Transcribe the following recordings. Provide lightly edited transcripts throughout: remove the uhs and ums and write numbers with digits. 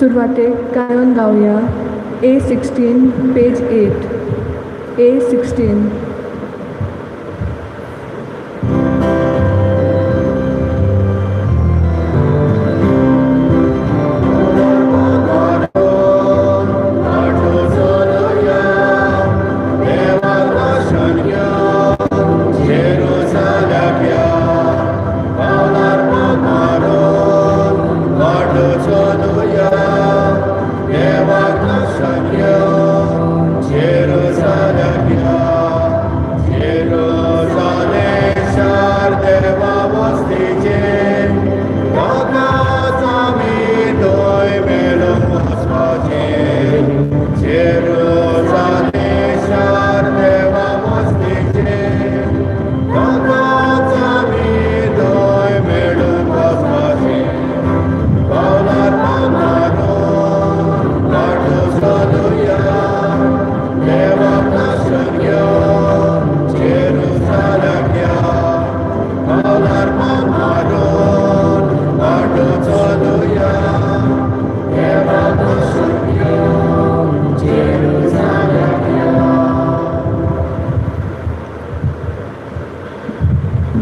सुरवातेक गायन गावया A 16 page 8 A 16.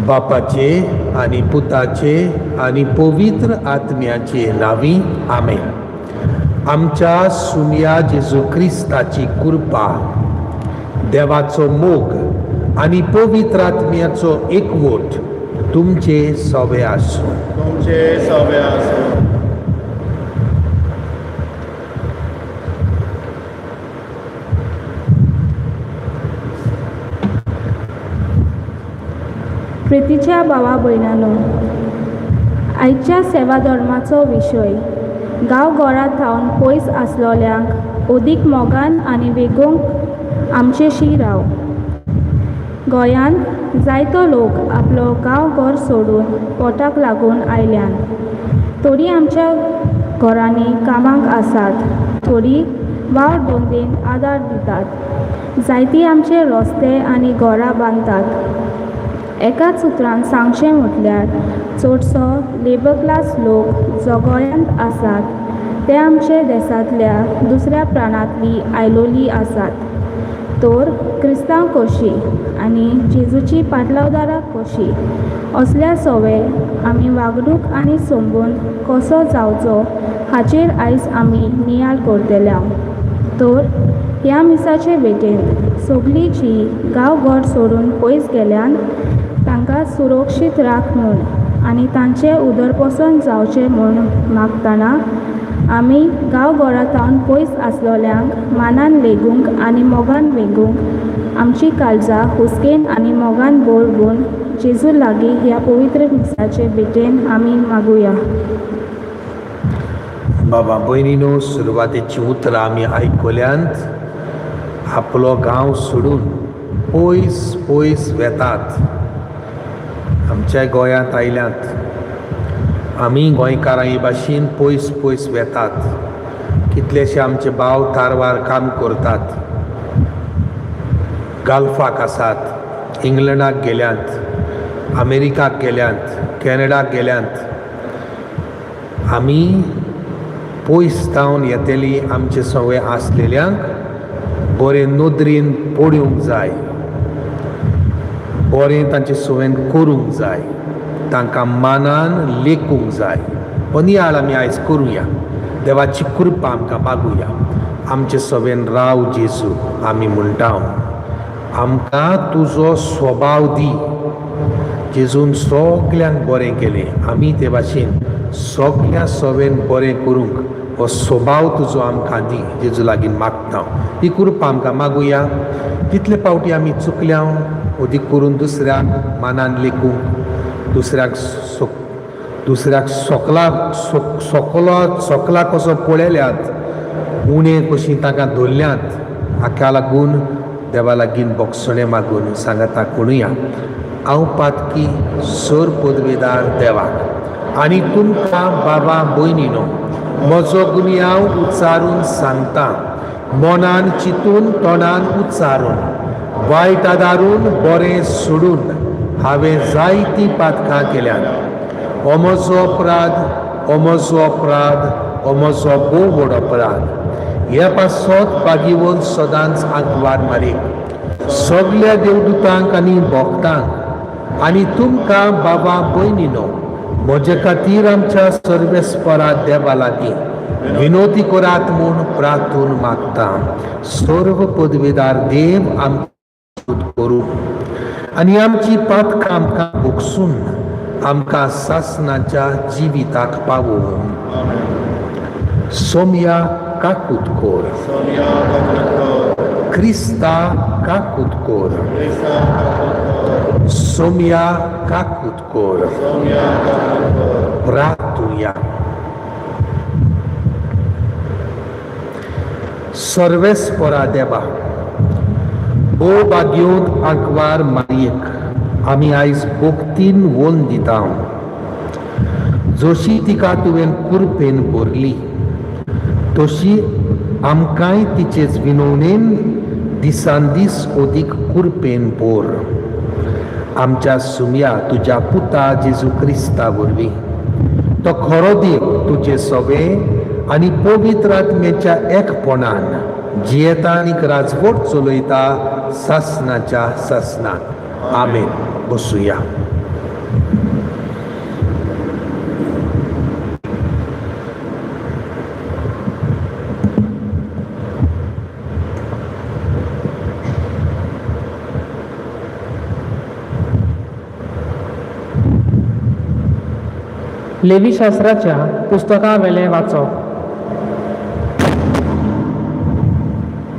बापाचे आनी पुताचे आनी पवित्र आत्म्याचे नांवी आमेन. आमच्या सुमया जेजू क्रिस्ताची कृपा, देवाचो मोग आनी पवित्र आत्म्याचो एकवट तुमचे सवे आसूं. तुमचे सवे आसूं. प्रितीच्या भावा भयणानो, आयच्या सेवा धर्माचो विशय गांव घरा थावन पयस आसलोल्यांक अदीक मोगान आनी वेगोवंक आमचेशी राव. गोंयांत जायतो लोक आपलो गांव घर सोडून पोटाक लागून आयल्यान. थोडीं आमच्या घरांनी कामाक आसात, थोडीं वावर धंदेन आदार दितात, जायतीं आमचे रस्ते आनी घरां बांदतात. एकाच उतरान सांगचें म्हटल्यार चडसो लेबर क्लास लोक जो गोंयांत आसात ते आमचे देसांतल्या दुसऱ्या प्राणांतली आयलोली आसात. तर क्रिस्तांव कशी आनी जेजूची पाटलावदारां कशी असल्या सवे आमी वागणूक आनी संबंद कसो जावचो हाचेर आयज आमी नियाळ करतले. तर ह्या मिसाचे भेटेंत सगळीं जीं गांव घर सोडून पयस गेल्यान तांकां सुरक्षीत राख म्हूण आनी तांचें उदरपसन जावचें म्हूण मागतना आमी गांवघरा थावन पयस आसलोल्यांक मानान लेगूंक आनी मोगान वेगूंक आमची काळजां हुस्केन आनी मोगान भरभरून जेजू लागीं ह्या पवित्र मिसाचे भेटेन आमी मागुया. बाबा भयणीनो, सुरवातेची उतरां आमी आयकल्यांत. आपलो गांव सोडून पयस पयस वेतात, आमच्या गोंयांत आयल्यात. आमी गोंयकारां हे भाशेन पयस पयस वेतात. कितलेशे आमचे भाव तारवार काम करतात, गाल्फाक आसात, इंग्लंडाक गेल्यात, अमेरिकाक गेल्यात, कॅनडाक गेल्यात. आमी पयस थावन येतली आमचे सवय आसलेल्यांक बरें नदरेन पळोवंक जाय, बरें तांचे सवेन करूंक जाय, तांकां मानान लेखूंक जाय. हो नियाळ आमी आयज करुया. देवाची कृपा आमकां मागुया. आमचे सवेन राव जेजू, आमी म्हणटा, आमकां तुजो स्वभाव दी. जेजून सगल्यांक बरें केलें, आमी ते भाशेन सगल्या सवेन बरें करूंक हो स्वभाव तुजो आमकां दी. जेजू लागीं मागता ही कृपा आमकां मागुया. कितले फावटी आमी चुकल्या अदीक करून दुसऱ्याक मानान लेखूंक, दुसऱ्याक दुसऱ्याक सोकला सोकलो सोकला कसो पळयल्यात, उणें कशीं तांकां धरल्यात. हाका लागून देवा लागीं बोगसणें मागून सांगाता म्हणुया. हांव पातकी सर पदवेदार देवाक आनी तुमकां बाबा भयणीनो म्हजो गुन्यांव उच्चारून सांगता. मनान चिंतून तोंडान उच्चारून वायट आदारून बरें सोडून हांवें जायतीं पातकां केल्यात. हो म्हजो अपराध, हो म्हजो अपराध, हो म्हजो भोव व्हड अपराध. हे पासत बागीवन सदांच आंकवार मारीक, सगल्या देवदूतांक आनी भक्तांक आनी तुमकां बाबा भयणीनो म्हजे खातीर आमच्या सर्वेस्परा देवा लागीं विनोती करात म्हूण प्रार्थून मागता. सर्व पदवीदार देव आमकां करूं आनी आमची पातकां आमकां भोगसून आमकां सासणाच्या जिविताक पावोवं. सोमया काकूत कोर. सोनिया काकूत कर. क्रिस्ता काकूत कोर. क्रिस्ता काकूत कर. सोमया काकूत कोर. सोनिया काकूत कर. प्रार्थुया. सर्वेस्परा देवा, भोव भाग्योत आंकवार मारयेक आमी आयज भक्तीन वोन दिता. जशी तिका तुवें कुरपेन भरली तशी आमकांय तिचेच विनवणेन दिसान दीस अदीक कुरपेन भर. आमच्या सुमया तुज्या पुता जेजू क्रिस्ता वरवीं, तो खरो देव तुजे सवे आनी पवित्र आत्म्याच्या एकपणान जियेता आनी राजवट चलयता सासनाच्या सासनाक. आमेन. बसुया. लेवीशास्त्राच्या पुस्तका वेलें वाचप.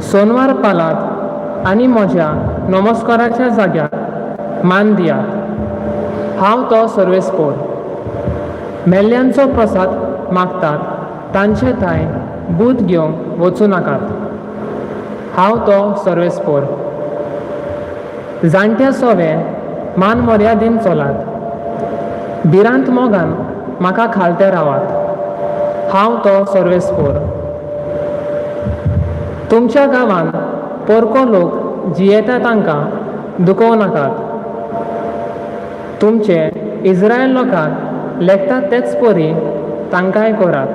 सोनवार पालात आनी म्हज्या नमस्काराच्या जाग्यार मान दियात. हांव तो सर्वेस्पोर. मेल्ल्यांचो प्रसाद मागतात तांचे थांय बूत घेवंक वचूं नाकात. हांव तो सर्वेस्पोर. जाणट्या सोवे मान मर्यादीन चलात. भिरांत मोगान म्हाका खालते रावात. हांव तो सर्वेस्पोर. तुमच्या गांवांत पोरको लोक जियेता तांकां दुखोवं नाकात. तुमचे इस्रायल लोकांक लेखतात तेच परी तांकांय करात.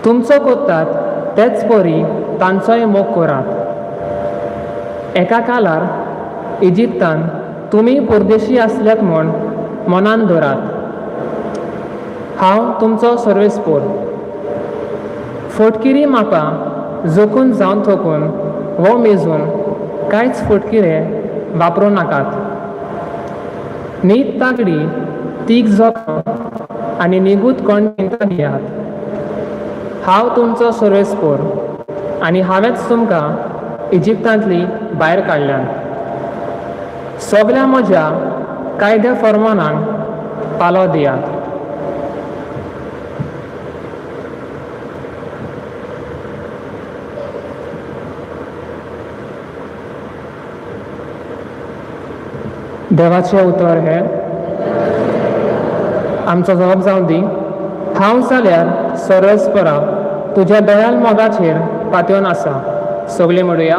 तुमचो करतात तेच परी तांचोय मोग करात. एका काळार इजिप्तान तुमी परदेशी आसल्यात म्हूण मनान धरात. हांव तुमचो सर्वेस्पोर. फटकिरी मापां जोखून जावन थकून वो मेजून कांयच फटकिरे वापरूं नाकात. न्हीद तागडी तीग जोतो आनी निगूत कोण घेयात. हांव तुमचो सर्वेस्पोर आनी हांवेंच तुमकां इजिप्तांतली भायर काडल्यात. सगल्या म्हज्या कायद्या फर्मानांक पालो दियात. देवाचें उतर हें आमचो जबाब जावं दी. हांव जाल्यार सर्वेस्परा तुज्या दयाल मोगाचेर पातयेवन आसा. सगळीं म्हणुया,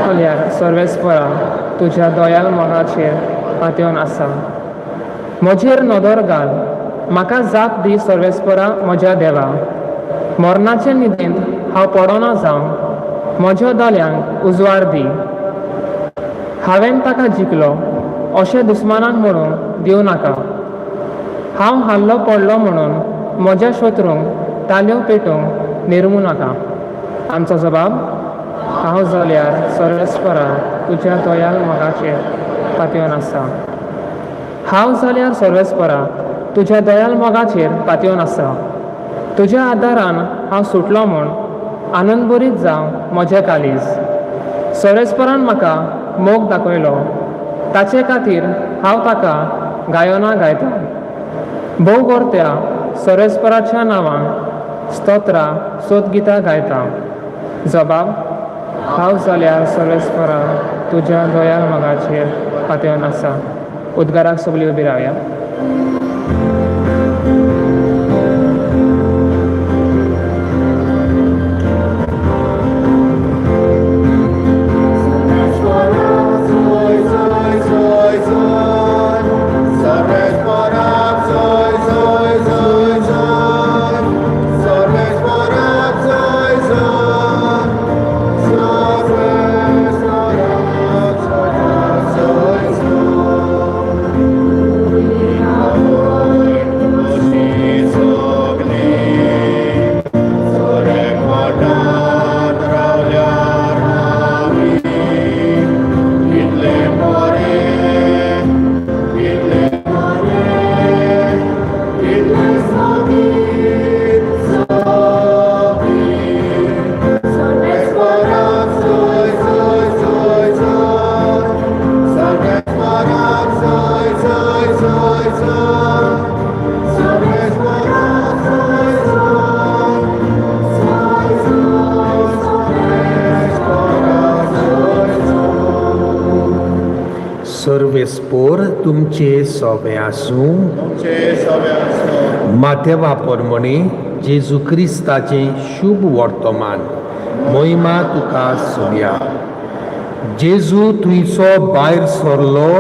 जाल्यार सर्वेस्परा तुज्या दयाल मोगाचेर पातयेवन आसा. म्हजेर नदर घाल, म्हाका जाप दी सर्वेस्परा म्हज्या देवा. मरणाचे न्हिदेंत हांव पडना जावं, म्हज्या दोळ्यांक उजवाड दी. हांवें ताका जिखलो अशें दुस्मानाक म्हणूंक दिवं नाका. हांव हारलो पडलो म्हणून म्हज्या शत्रूंक तालयो पेटोवंक निर्मूं नाका. आमचो जबाब, हांव जाल्यार सर्वेस्परा तुज्या दयाल मोगाचेर पातयेवन आसा. हांव जाल्यार सर्वेस्परा तुज्या दयाल मोगाचेर पातयेवन आसा. तुज्या आदारान हांव सुटलो म्हूण आनंदभरीत जावं म्हजें काळीज. सर्वेस्परान म्हाका मोग दाखयलो, ताचे खातीर हांव ताका गायनां गायतां. भोव गोरत्या सर्वेस्पराच्या नांवान स्तोत्रां सोदगितां गायतां. जबाब, हांव जाल्यार सर्वेस्परा तुज्या दयाल मोगाचेर पातयेवन आसा. उद्गाराक सगळीं उबी रावया. Zoy, zoy, zoy, zoy. Sarvesparak, zoy, zoy, zoy, zoy. सर्वेस्पोर तुमचे सोबें आसूं. तुमचे सवे आसूं. माथेवा परमणे जेजू क्रिस्ताचें शुभ वर्तमान. मोहिमा तुका सोदया. जेजू थंयचो भायर सरलो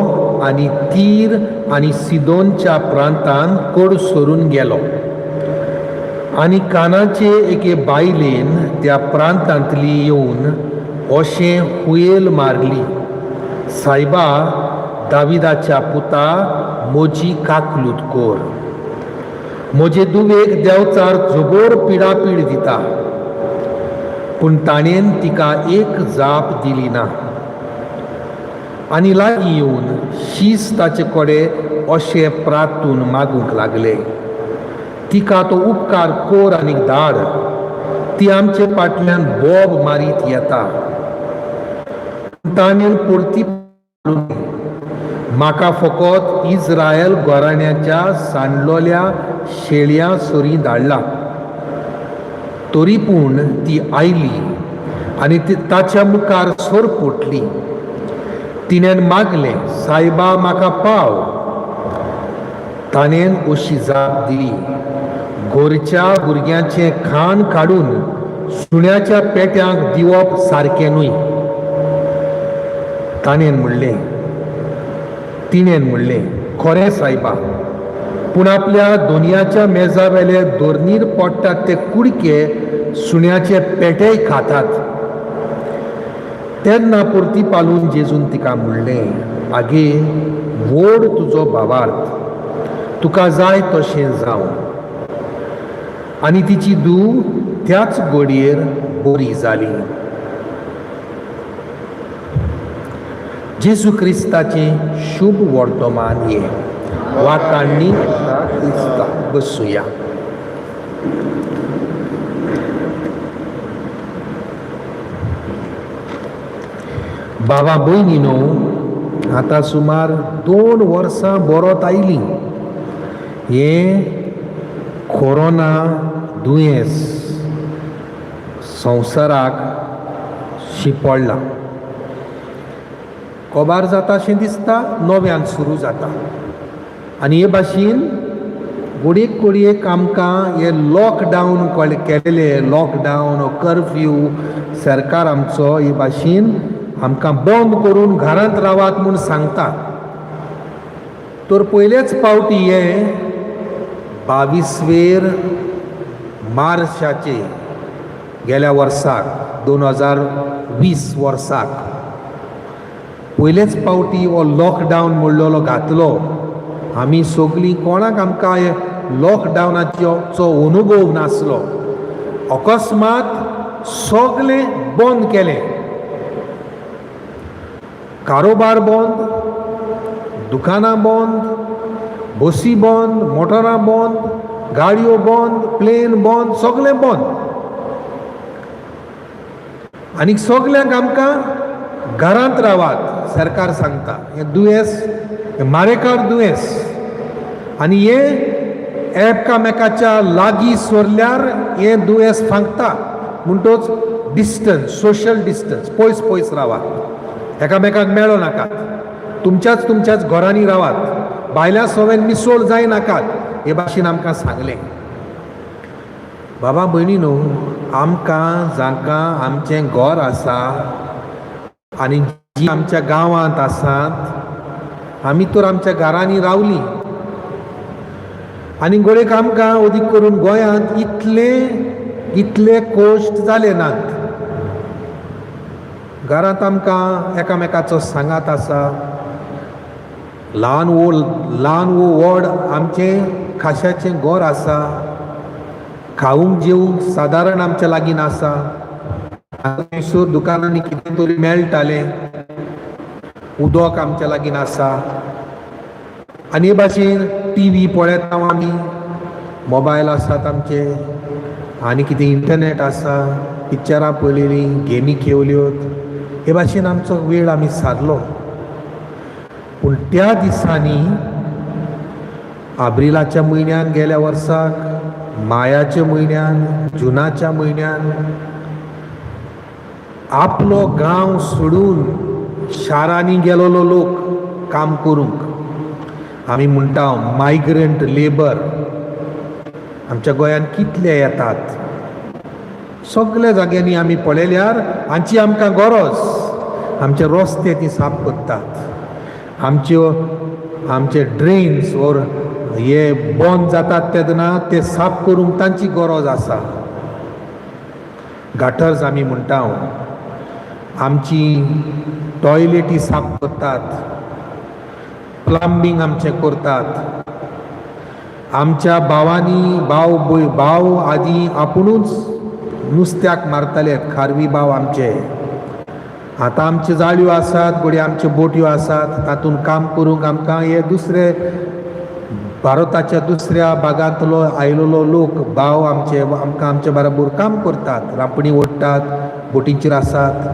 आनी तीर आनी सिदोनच्या प्रांतान कोड सरून गेलो. आनी कानाचे एके बायलेन त्या प्रांतांतली येवन अशें हुयेल मारली, सायबा, दाविदाच्या पुता, म्हजी काकलूत कोर. म्हजे दुवेक देंवचार जबोर पिडापीड दिता. पूण ताणेन तिका एक जाप दिली ना. आनी लागीं येवन शीस ताचे कडेन अशें प्रातून मागूंक लागले, तिका तो उपकार कोर आनी धाड, ती आमचे फाटल्यान बोब मारीत येता. ताणें परती, म्हाका फकत इस्रायल घराण्याच्या सांडलोल्या शेळयां सरीं धाडला. तरी पूण ती आयली आनी ती ताच्या मुखार सर पोटली. तिणें मागलें, सायबा, म्हाका पाव. ताणें अशी जाप दिली, गोरच्या भुरग्यांचें खाण काडून सुण्याच्या पेट्यांक दिवप सारकें न्हय. ताणें म्हणलें, तिणें म्हणलें, खरें सायबा, पूण आपल्या दोनयाच्या मेजा वेले दोर्नीर पडटात ते कुडके सुण्याचे पेटेय खातात. तेन्ना परती पालून जेजून तिका म्हणलें, आगे, व्हड तुजो भावार्थ, तुका जाय तशें जावं. आनी तिची धूव त्याच घडयेर बरी जाली. जेजू क्रिस्ताचें शुभ वर्तमान हें. वाकांनी क्रिस्ता. बसुया. बाबा भयणीनो, आतां सुमार 2 वर्सां बरोत आयलीं हें कोरोना दुयेंस संवसाराक शिंपडलां. कोबार जाता अशें दिसता, नव्यान सुरू जाता. आनी हे भाशेन घडयेक घडयेक आमकां हे लॉकडावन केलेले, लॉकडावन कर्फ्यू सरकार आमचो हे भाशेन आमकां बंद करून घरांत रावात म्हूण सांगता. तर पयलेच पावटी हे 22 मार्चाचे गेल्या वर्साक 2020 वर्साक पयलेच पावटी हो लॉकडावन म्हणलेलो घातलो. आमी सगळीं कोणाक आमकां लॉकडावनाचो अनुभव नासलो. अकस्मात सगळें बंद केलें, कारोबार बंद, दुकानां बंद, बसी बंद, मोटरां बंद, गाडयो बंद, प्लेन बंद, सगळें बंद. आनी सगल्यांक आमकां घरांत रावात सरकार सांगता. हें दुयेंस, हें मारेकार दुयेंस, आनी हें एकामेकाच्या लागीं सोरल्यार हें दुयेंस फांकता. म्हणटोच डिस्टन्स, सोशल डिस्टन्स, पयस पयस रावात, एकामेकाक मेळो नाकात, तुमच्याच तुमच्याच घरांनी रावात, भायल्या सवेन मिसोळ जाय नाकात, हे भाशेन आमकां सांगलें. बाबा भयणी न्हू, आमकां जांकां आमचें घर आसा आनी जी आमच्या गांवांत आसात, आमी तर आमच्या घरांनी रावलीं. आनी घडयेक आमकां अदीक करून गोंयांत इतले इतले कोश्ट जाले नात. घरांत आमकां एकामेकाचो सांगात आसा, ल्हान वो ल्हान वो व्हड आमचें खाश्याचें घर आसा, खावंक जेवंक सादारण आमच्या लागीं आसा. थंयसर दुकानांनी कितें तरी मेळटालें, उदक आमच्या लागीं आसा. आनी हे भाशेन टी व्ही पळयता आमी, मोबायल आसात आमचे, आनी कितें इंटरनेट आसा, पिक्चरां पळयलीं, गेमी खेळल्यो, हे भाशेन आमचो वेळ आमी सारलो. पूण त्या दिसांनी आब्रिलाच्या म्हयन्यान गेल्या वर्साक, मायाच्या म्हयन्यान, जुनाच्या म्हयन्यान आपलो गांव सोडून शारांनी गेलोलो लोक, काम करूंक. आमी म्हणटा मायग्रंट लेबर. आमच्या गोंयांत कितले येतात, सगल्या जाग्यांनी आमी पळयल्यार हांची आमकां गरज. आमचे रस्ते ती साफ करतात, आमच्यो आमचे ड्रेन्स ओर हे बंद जातात तेन्ना ते साफ करूंक तांची गरज आसा. गाटर्स आमी म्हणटा, आमची टॉयलेटी साफ करतात, प्लंबींग आमचें करतात. आमच्या भावांनी भाव भाव आदी आपुणूच नुस्त्याक मारताले, खारवी भाव आमचे. आतां आमच्यो जाळयो आसात, घडये आमच्यो बोटयो आसात, तातूंत काम करूंक आमकां हे दुसरे भारताच्या दुसऱ्या भागांतलो आयलेलो लोक भाव आमचे आमकां आमचे बराबर काम करतात, रांपणी ओडटात, बोटींचेर आसात,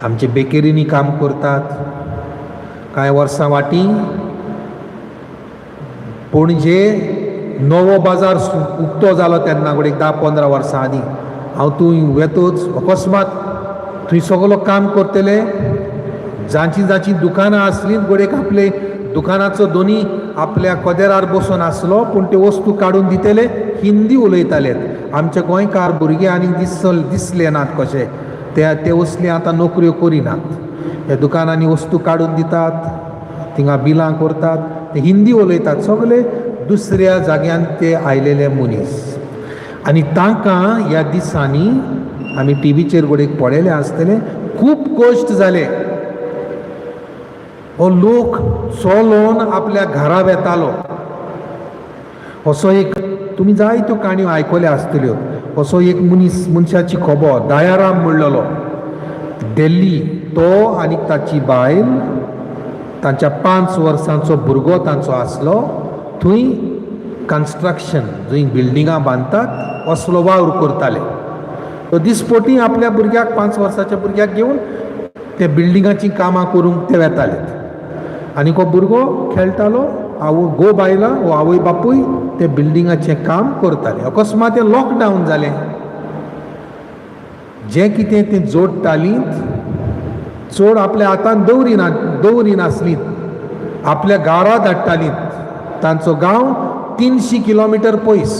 आमचे बेकरींनी काम करतात. कांय वर्सां वाटी पणजे नवो बाजार उक्तो जालो तेन्ना, घडये 10-15 वर्सां आदीं, हांव थंय वेतूच अकस्मात थंय सगलो काम करतले जांची जांची दुकानां आसलीं, घडयेक आपले दुकानाचो दोनी आपल्या कदेरार बसून आसलो, पूण त्यो वस्तू काडून दितले हिंदी उलयताले. आमचे गोंयकार भुरगे आनीक दिसले नात कशे ते ते वसले आतां नोकऱ्यो करिनात. ह्या दुकानांनी वस्तू काडून दितात, थिंगा बिलां करतात, ते हिंदी उलयतात. सगले दुसऱ्या जाग्यान ते आयलेले मनीस आनी तांकां ह्या दिसांनी आमी टिवीचेर घडयेक पळयलें आसतलें, खूब कश्ट जाले. हो लोक चलोवन आपल्या घरा वेतालो. असो एक तुमी जायत्यो काणयो आयकल्या आसतल्यो. असो एक मनीस मनशाची खबर, दयाराम म्हणलेलो, दिल्ली. तो आनी ताची बायल, तांच्या 5 वर्सांचो भुरगो तांचो आसलो, थंय कन्स्ट्रक्शन जंय बिल्डिंगां बांदतात असलो वावर करताले. तो दिसपोटी आपल्या भुरग्याक, 5 वर्साच्या भुरग्याक घेवन ते बिल्डिंगाचीं कामां करूंक ते वेताले आनी हो भुरगो खेळटालो. आवय घोव बायलां वो आवय बापूय ते बिल्डिंगाचें काम करताले. अकस्मात तें लॉकडावन जालें. जें कितें तें जोडटालीं चड आपल्या हातान दवरिनासलीं, आपल्या गांवां धाडटालीं. तांचो गांव 300 किलोमिटर पयस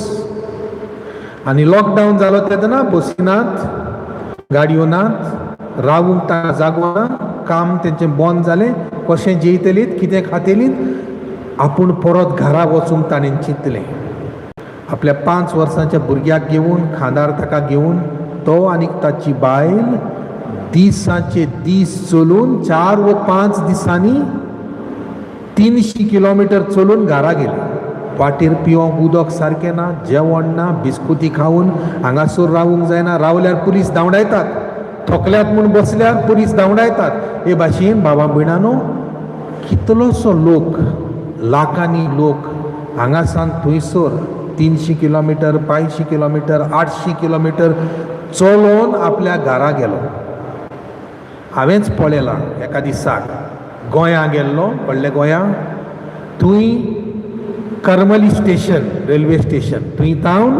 आनी लॉकडावन जालो तेन्ना बसी नात, गाडयो नात, रावूंक तांकां जागो ना, काम तेंचें बंद जालें. कशें जेयतलीत, कितें खातलीत? आपूण परत घरा वचूंक ताणें चिंतलें. आपल्या 5 वर्सांच्या भुरग्याक घेवन, खांदार ताका घेवन, तो आनी ताची बायल दिसाचे दीस चलून 4 व 5 दिसांनी 300 किलोमिटर चलून घरा गेले. वाटेर पिवंक उदक सारकें ना, जेवण ना, बिस्कुती खावन हांगासर रावूंक जायना, रावल्यार पुलीस धांवडायतात, थकल्यात म्हूण बसल्यार पुलीस धांवडायतात. हे भाशेन बाबा भयणानो, कितलोसो लोक, लाखांनी लोक हांगासान थंयसर 300 किलोमिटर, 500 किलोमिटर, 800 किलोमिटर चलोवन आपल्या घरा गेलो. हांवेंच पळयलां, एका दिसाक गोंयां गेल्लो, व्हडल्या गोंयां, थंय करमली स्टेशन, रेल्वे स्टेशन, थंय तावन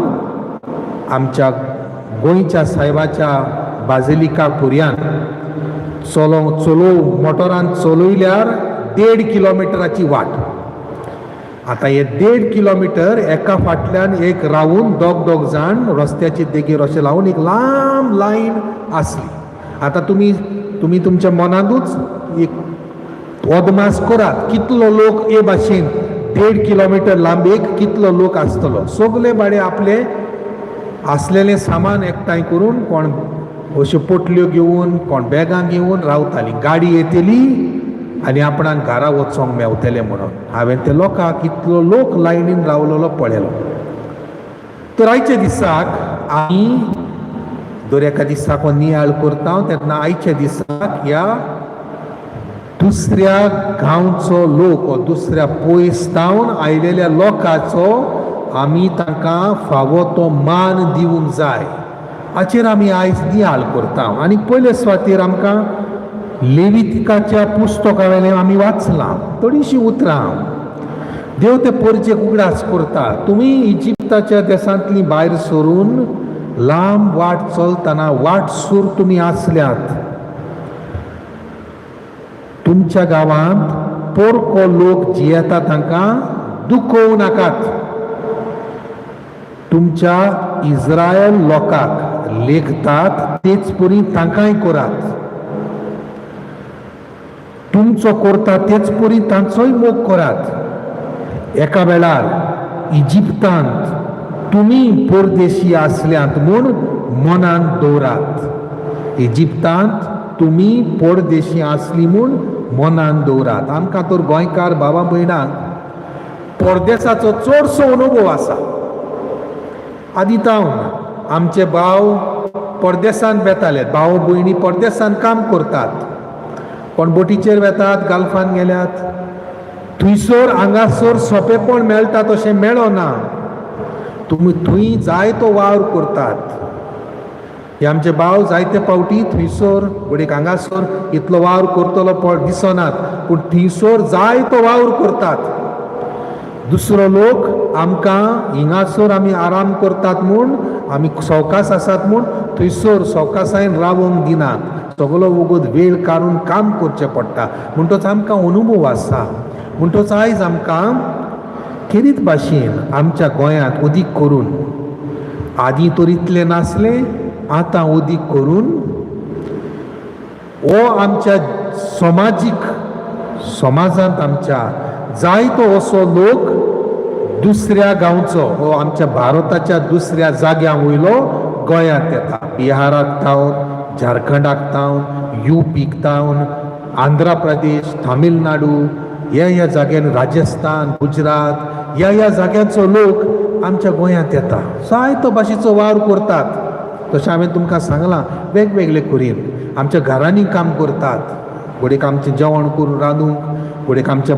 आमच्या गोंयच्या सायबाच्या बाजिलिका पुर्यान चलो चलो मोटरान चलयल्यार 1.5 किलोमिटराची वाट. आतां हे 1.5 किलोमिटर एका फाटल्यान एक रावून दोग दोग जाण रस्त्याचे देगेर अशें लावन एक लांब लायन आसली. आतां तुमी तुमी तुमच्या मनांतूच एक अदमास करात, कितलो लोक हे भाशेन 1.5 किलोमिटर लांबेक कितलो लोक आसतलो. सगले बाडे आपले आसलेलें सामान एकठांय करून, कोण अश्यो पोटल्यो घेवन, कोण बॅगां घेवन रावतालीं, गाडी येतली आनी आपणाक घरा वचोंक मेवतलें म्हणून. हांवें ते लोकांक, इतलो लोक लायनीन रावलेलो पळयलो. तर आयच्या दिसाक आमी दर एका दिसाक हो नियाळ करता तेन्ना आयच्या दिसाक ह्या दुसऱ्या गांवचो लोक, हो दुसऱ्या पयस जावन आयलेल्या लोकांचो आमी तांकां फावो तो मान दिवंक जाय, हाचेर आमी आयज नियाळ करता. आनी पयले सुवातेर आमकां लेवितिकाच्या पुस्तका वेलें आमी वाचलां थोडीशीं उतरां. देव ते परजेक उगडास करता, तुमी इजिप्ताच्या देशांतली भायर सरून लांब वाट चलतना वाटसूर तुमी आसल्यात. तुमच्या गांवांत पोरको लोक जियेता तांकां दुखोवं नाकात. तुमच्या इस्रायल लोकांक लेखतात तेच परी तांकांय करात. तुमचो करता तेच परी तांचोय मोग करात. एका वेळार इजिप्तांत तुमी परदेशी आसल्यात म्हूण मनांत दवरात. इजिप्तांत तुमी परदेशी आसली म्हूण मनांत दवरात. आमकां तर गोंयकार बाबा भयणांक परदेसाचो चडसो अनुभव आसा. आदी तावन आमचे भाव परदेसांत वेताले, भाव भयणी परदेसांत काम करतात, कोण बोटीचेर वेतात, गाल्फान गेल्यात. थंयसर हांगासर सोंपेपण मेळटा तशें मेळना. तुमी थंय जायतो वावर करतात. हे आमचे भाव जायते फावटी थंयसर घडयेक हांगासर इतलो वावर करतलो पळ दिसनात, पूण थंयसर जायतो वावर करतात. दुसरो लोक आमकां हिंगासर आमी आराम करतात म्हूण, आमी सवकास आसात म्हूण थंयसर सवकासायेन रावोंक दिनात. सगलो वगत वेळ काडून काम करचें पडटा. म्हणटच आमकां अनुभव आसा. म्हणटच आयज आमकां खेरीत भाशेन आमच्या गोंयांत अदीक करून, आदीं तर इतलें नासलें, आतां अदीक करून हो आमच्या समाजीक समाजांत आमच्या जायतो असो लोक दुसऱ्या गांवचो हो आमच्या भारताच्या दुसऱ्या जाग्या वयलो गोंयांत येता. बिहाराक थावन, झारखंडाक थावन, युपीक थावन, आंध्र प्रदेश, तामिळनाडू ह्या ह्या जाग्यांनी, राजस्थान, गुजरात ह्या ह्या जाग्यांचो लोक आमच्या गोंयांत येता. जायतो भाशेचो वावर करतात. तशें हांवें तुमकां सांगलां, वेगवेगळे करीन आमच्या घरांनी काम करतात. घडयेक आमचें जेवण करून रांदूंक, घडयेक आमच्या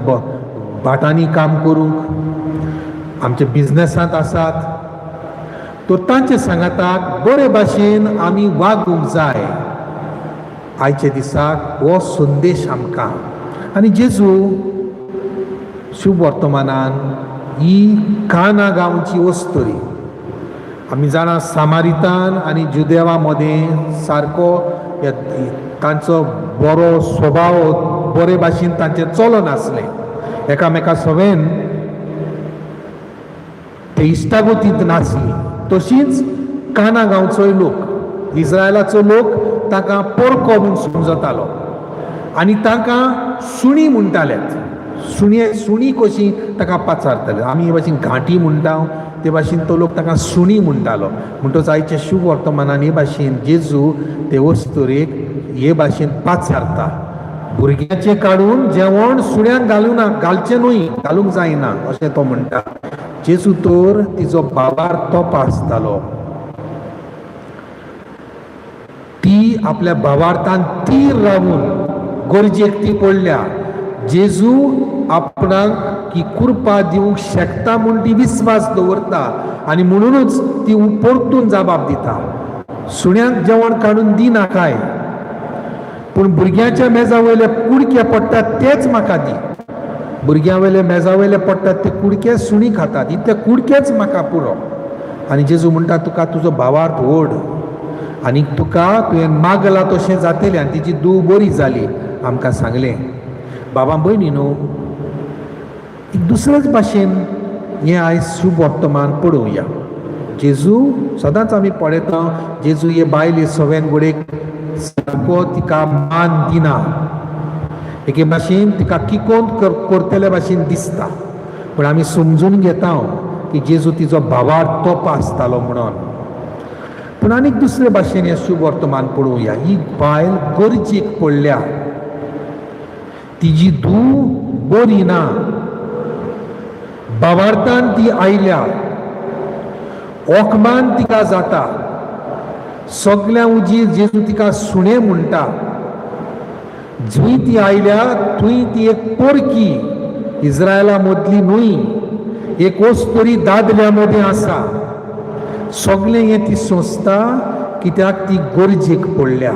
भाटांनी काम करूंक, आमच्या बिजनसांत आसात. तर तांचे सांगाताक बरे भाशेन आमी वागूंक जाय. आयच्या दिसाक हो संदेश आमकां. आनी जेजू शुभ वर्तमानान ही काना गांवची वस्तुरी आमी जाणा, सामारितान आनी जुदेवा मदें सारको तांचो बरो स्वभाव, बरे भाशेन तांचें चलनासलें. एकामेका सवेन ते इश्टागतींत नासली. तशीच काना गांवचोय लोक, इस्रायलाचो लोक तांकां पोरको म्हूण समजतालो आनी तांकां सुणी म्हणटालेत. सुणये सुणी कशी ताका पाचारताले. आमी हे भाशेन घांटी म्हणटा ते भाशेन तो लोक ताका सुणी म्हणटालो. म्हणटच आयच्या शुभ वर्तमानान हे भाशेन जेजू ते वस्तुरेक हे भाशेन पाचारता, भुरग्याचें काडून जेवण सुण्यांक घालूं ना, घालचें न्हय, घालूंक जायना अशें तो म्हणटा. जेजू तर तिजो बाबार तोपा आसतालो. ती आपल्या भावार्थान तीर रावून गरजेक ती पडल्या. जेजू आपणाक ही कृपा दिवंक शकता म्हूण ती विस्वास दवरता आनी म्हणुनूच ती परतून जबाब दिता, सुण्यांक जेवण काडून दिना काय, पूण भुरग्यांच्या मेजा वयले कुडके पडटात तेच म्हाका दी. भुरग्यां वयले मेजा वयले पडटात ते कुडके सुणी खातात, इतले कुडकेच म्हाका पुरो. आनी जेजू म्हणटा, तुका तुजो भावार्थ व्हड आनी तुका तुवें मागला तशें जातलें. आनी तिची धूव बरी जाली आमकां सांगलें. बाबा भयणी न्हू, एक दुसरेच भाशेन हें आयज शुभ वर्तमान पळोवया. जेजू सदांच आमी पळयता, जेजू हे बायले सवेन घडयेक सारको तिका मान दिना, एके भाशेन तिका किकोंत करतले भाशेन दिसता. पूण आमी समजून घेता की जेजू तिजो भावार्थ तोपा आसतालो म्हणून. पूण आनीक दुसरे भाशेन हें शुभ वर्तमान पळोवया. ही बायल गरजेक पडल्या, तिजी धूव बरी ना, भावार्थान ती आयल्या, ओकमान तिका जाता. सगल्या उजीर जेजू तिका सुणें म्हणटा. जंय ती आयल्या थंय ती एक पोरकी, इस्रायला मदली न्हय, एक वस्तुरी दादल्या मदीं आसा. सगलें हें ती सोंसता कित्याक ती गरजेक पडल्या.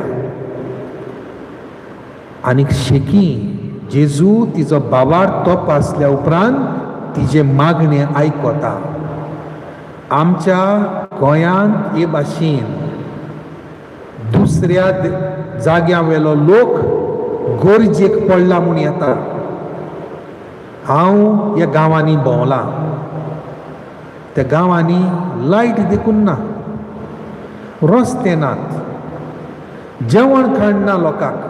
आनीक शेकी जेजू तिजो बाबार तोप आसल्या उपरांत तिजें मागणें आयकता. आमच्या गोंयांत हे भाशेन दुसऱ्या जाग्या वेलो लोक गरजेक पडला म्हूण येता. हांव ह्या गांवांनी भोंवलां, त्या गांवांनी लायट देखून ना, रस्ते नात, जेवण खाण ना लोकांक,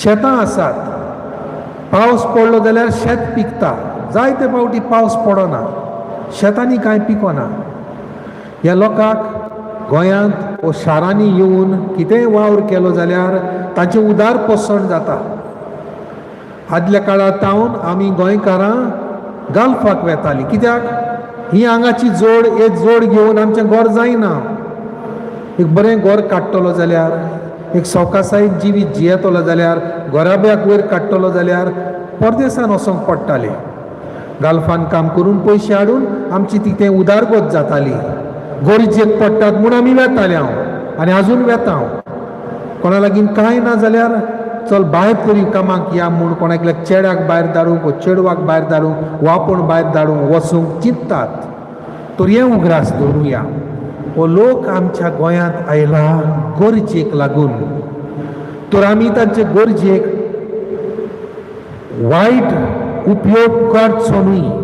शेतां आसात, पावस पडलो जाल्यार शेत पिकता, जायते फावटी पावस पडना, शेतांनी कांय पिकना. ह्या लोकांक गोंयांत वो शारांनी येवन कितेंय वावर केलो जाल्यार तांचें उदार पोसण जाता. आदल्या काळार तावन आमी गोंयकारां गाल्फाक वेतालीं, कित्याक ही हांगाची जोड, एक जोड घेवन आमचें घर जायना. एक बरें घर काडटलो जाल्यार, एक सवकासायेन जिवीत जियेतलो जाल्यार, घराब्याक वयर काडटलो जाल्यार परदेसान वचोंक पडटालें. गाल्फान काम करून पयशे हाडून आमची ती तें उदारगत जाताली. गरजेक पडटात म्हूण आमी वेताले हांव आनी आजून वेता हांव. कोणा लागीं कांय ना जाल्यार चल भायर तरी कामाक या म्हूण कोणा एकल्याक चेड्याक भायर धाडूंक वो चेडवाक भायर धाडूंक वो आपूण भायर धाडूंक वचूंक चिंततात. तर हें उगडास दवरुया, हो लोक आमच्या गोंयांत आयला गरजेक लागून, तर आमी तांचे गरजेक वायट उपयोग करचो न्हय.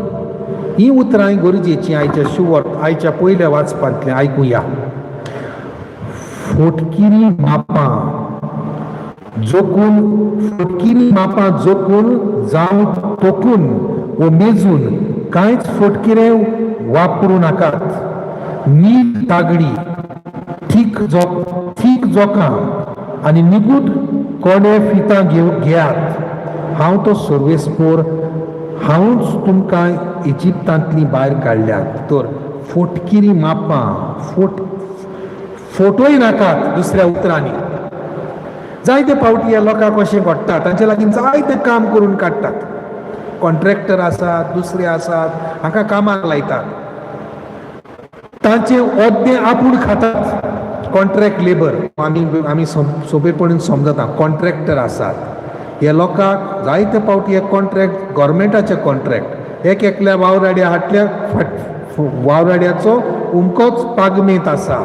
हीं उतरां गरजेचीं आयच्या शुवर आयच्या पयल्या वाचपांतलें आयकुया. फोटकिरी मापां जोखून, फोटकिरी मापां जोखून जावं तोखून वो मेजून कांयच फोटकिरें वापरूं नाकात. नीट तागडी, थीक जोखां आनी निगूट कोणे फितां घेयात. हांव तो सर्वेस्पोर, हांवूच तुमकां इजिप्तांतलीं भायर काडल्यात. तर फोटकिरी मापां, फोटोय नाकात. दुसऱ्या उतरांनी जायते फावटी ह्या लोकांक अशें घडटा, तांचे लागीं जायतें काम करून काडटात. कॉन्ट्रॅक्टर आसात, दुसरे आसात, हांकां कामाक लायतात, तांचे ओद्दें आपूण खातात. कॉन्ट्रॅक्ट लेबर आमी आमी सोंपेपणीन समजता. कॉन्ट्रॅक्टर आसात, हे लोकांक जायते फावटी हे कॉन्ट्रॅक्ट गोरमेंटाचे कॉन्ट्रॅक्ट, एक एकल्या वावराड्या हाटल्या फाट वावराड्याचो उमकोच पागमेंत आसा,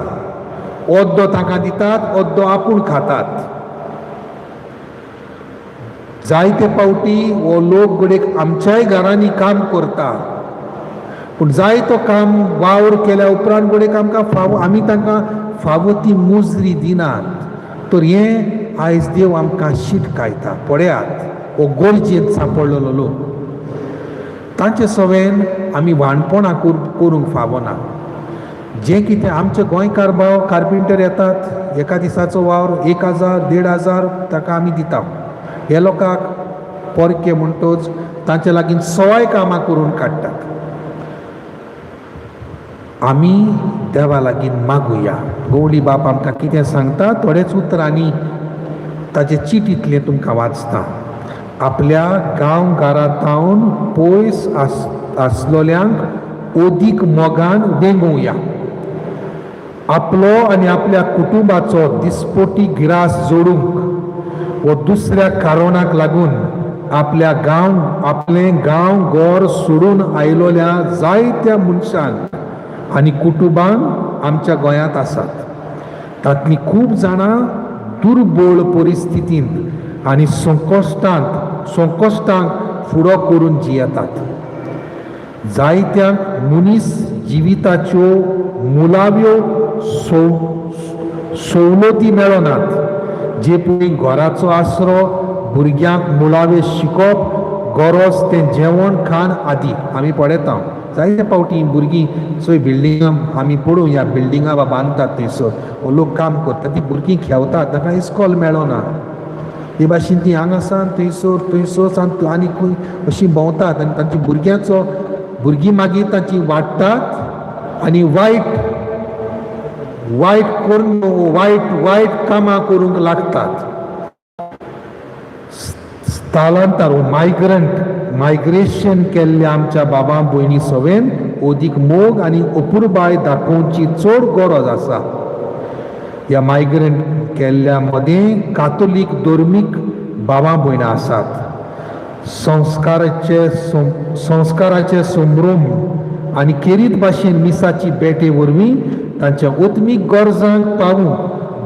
ओद्दो तांकां दितात, ओद्दो आपूण खातात. जायते फावटी हो लोक घडयेक आमच्याय घरांनी काम करता, पूण जायतो काम वावर केल्या उपरांत घडयेक आमकां फावो, आमी तांकां फावो ती मुजरी दिनात. तर हें आयज देव आमकां शिटकायता. पळयात, हो गरजेंत सांपडलेलो लोक, तांचे सवेन आमी वाणपणां करूंक फावना. जें कितें आमचे गोंयकार भाव कार्पेंटर येतात, एका दिसाचो वावर 1000 1500 ताका आमी दिता. हे लोकांक परके म्हणटोच तांचे लागीं सवाय कामां करून काडटात. आमी देवा लागीं मागुया. गवळी बाप आमकां कितें सांगता, थोडेच उतरांनी ताचे चिटींतलें तुमकां वाचता. आपल्या गांव घरांतावन पयस आसलोल्यांक ओदीक मोगान वेंगोवया. आपलो आनी आपल्या कुटुंबाचो दिसपोटी गिरास जोडूंक वो दुसऱ्या कारणाक लागून आपल्या गांव आपलें गांव घर सोडून आयलोल्या जायत्या मनशांक आनी कुटुंबांक आमच्या गोंयांत आसात. तांतलीं खूब जाणां दुर्बळ परिस्थितींत आनी संकश्टांक फुडो करून जियेतात. जायत्यांक मनीस जिविताच्यो मुळाव्यो सवलती मेळनात, जे पळय घराचो आसरो, भुरग्यांक मुळावें शिकप, गरज तें जेवण खाण आदी. आमी पळयता जायते फावटी भुरगीं चोय बिल्डिंगां आमी पळोवया, बिल्डिंगां बांदतात थंयसर हो लोक काम करतात, ती भुरगीं खेळतात, तांकां इस्कॉल मेळना. हे भाशेन ती हांगा सान थंयसर, थंयसर सान आनी खंय अशीं भोंवतात आनी तांची भुरग्यांचो भुरगीं मागीर तांची वाडटात आनी वायट वायट करून वायट वायट कामां करूंक लागतात. स्थलांतर, मायग्रंट मायग्रेशन केल्ल्या आमच्या बाबा भयणी सवेन अदीक मोग आनी अपुरबाय दाखोवची चड गरज आसा. ह्या मायग्रंट केल्ल्या मदें कातोलीक धर्मीक बाबा भयणां आसात. संस्काराचे संभ्रम आनी खेरीत भाशेन मिसाची बेटे वरवीं तांच्या आत्मीक गरजांक पावूंक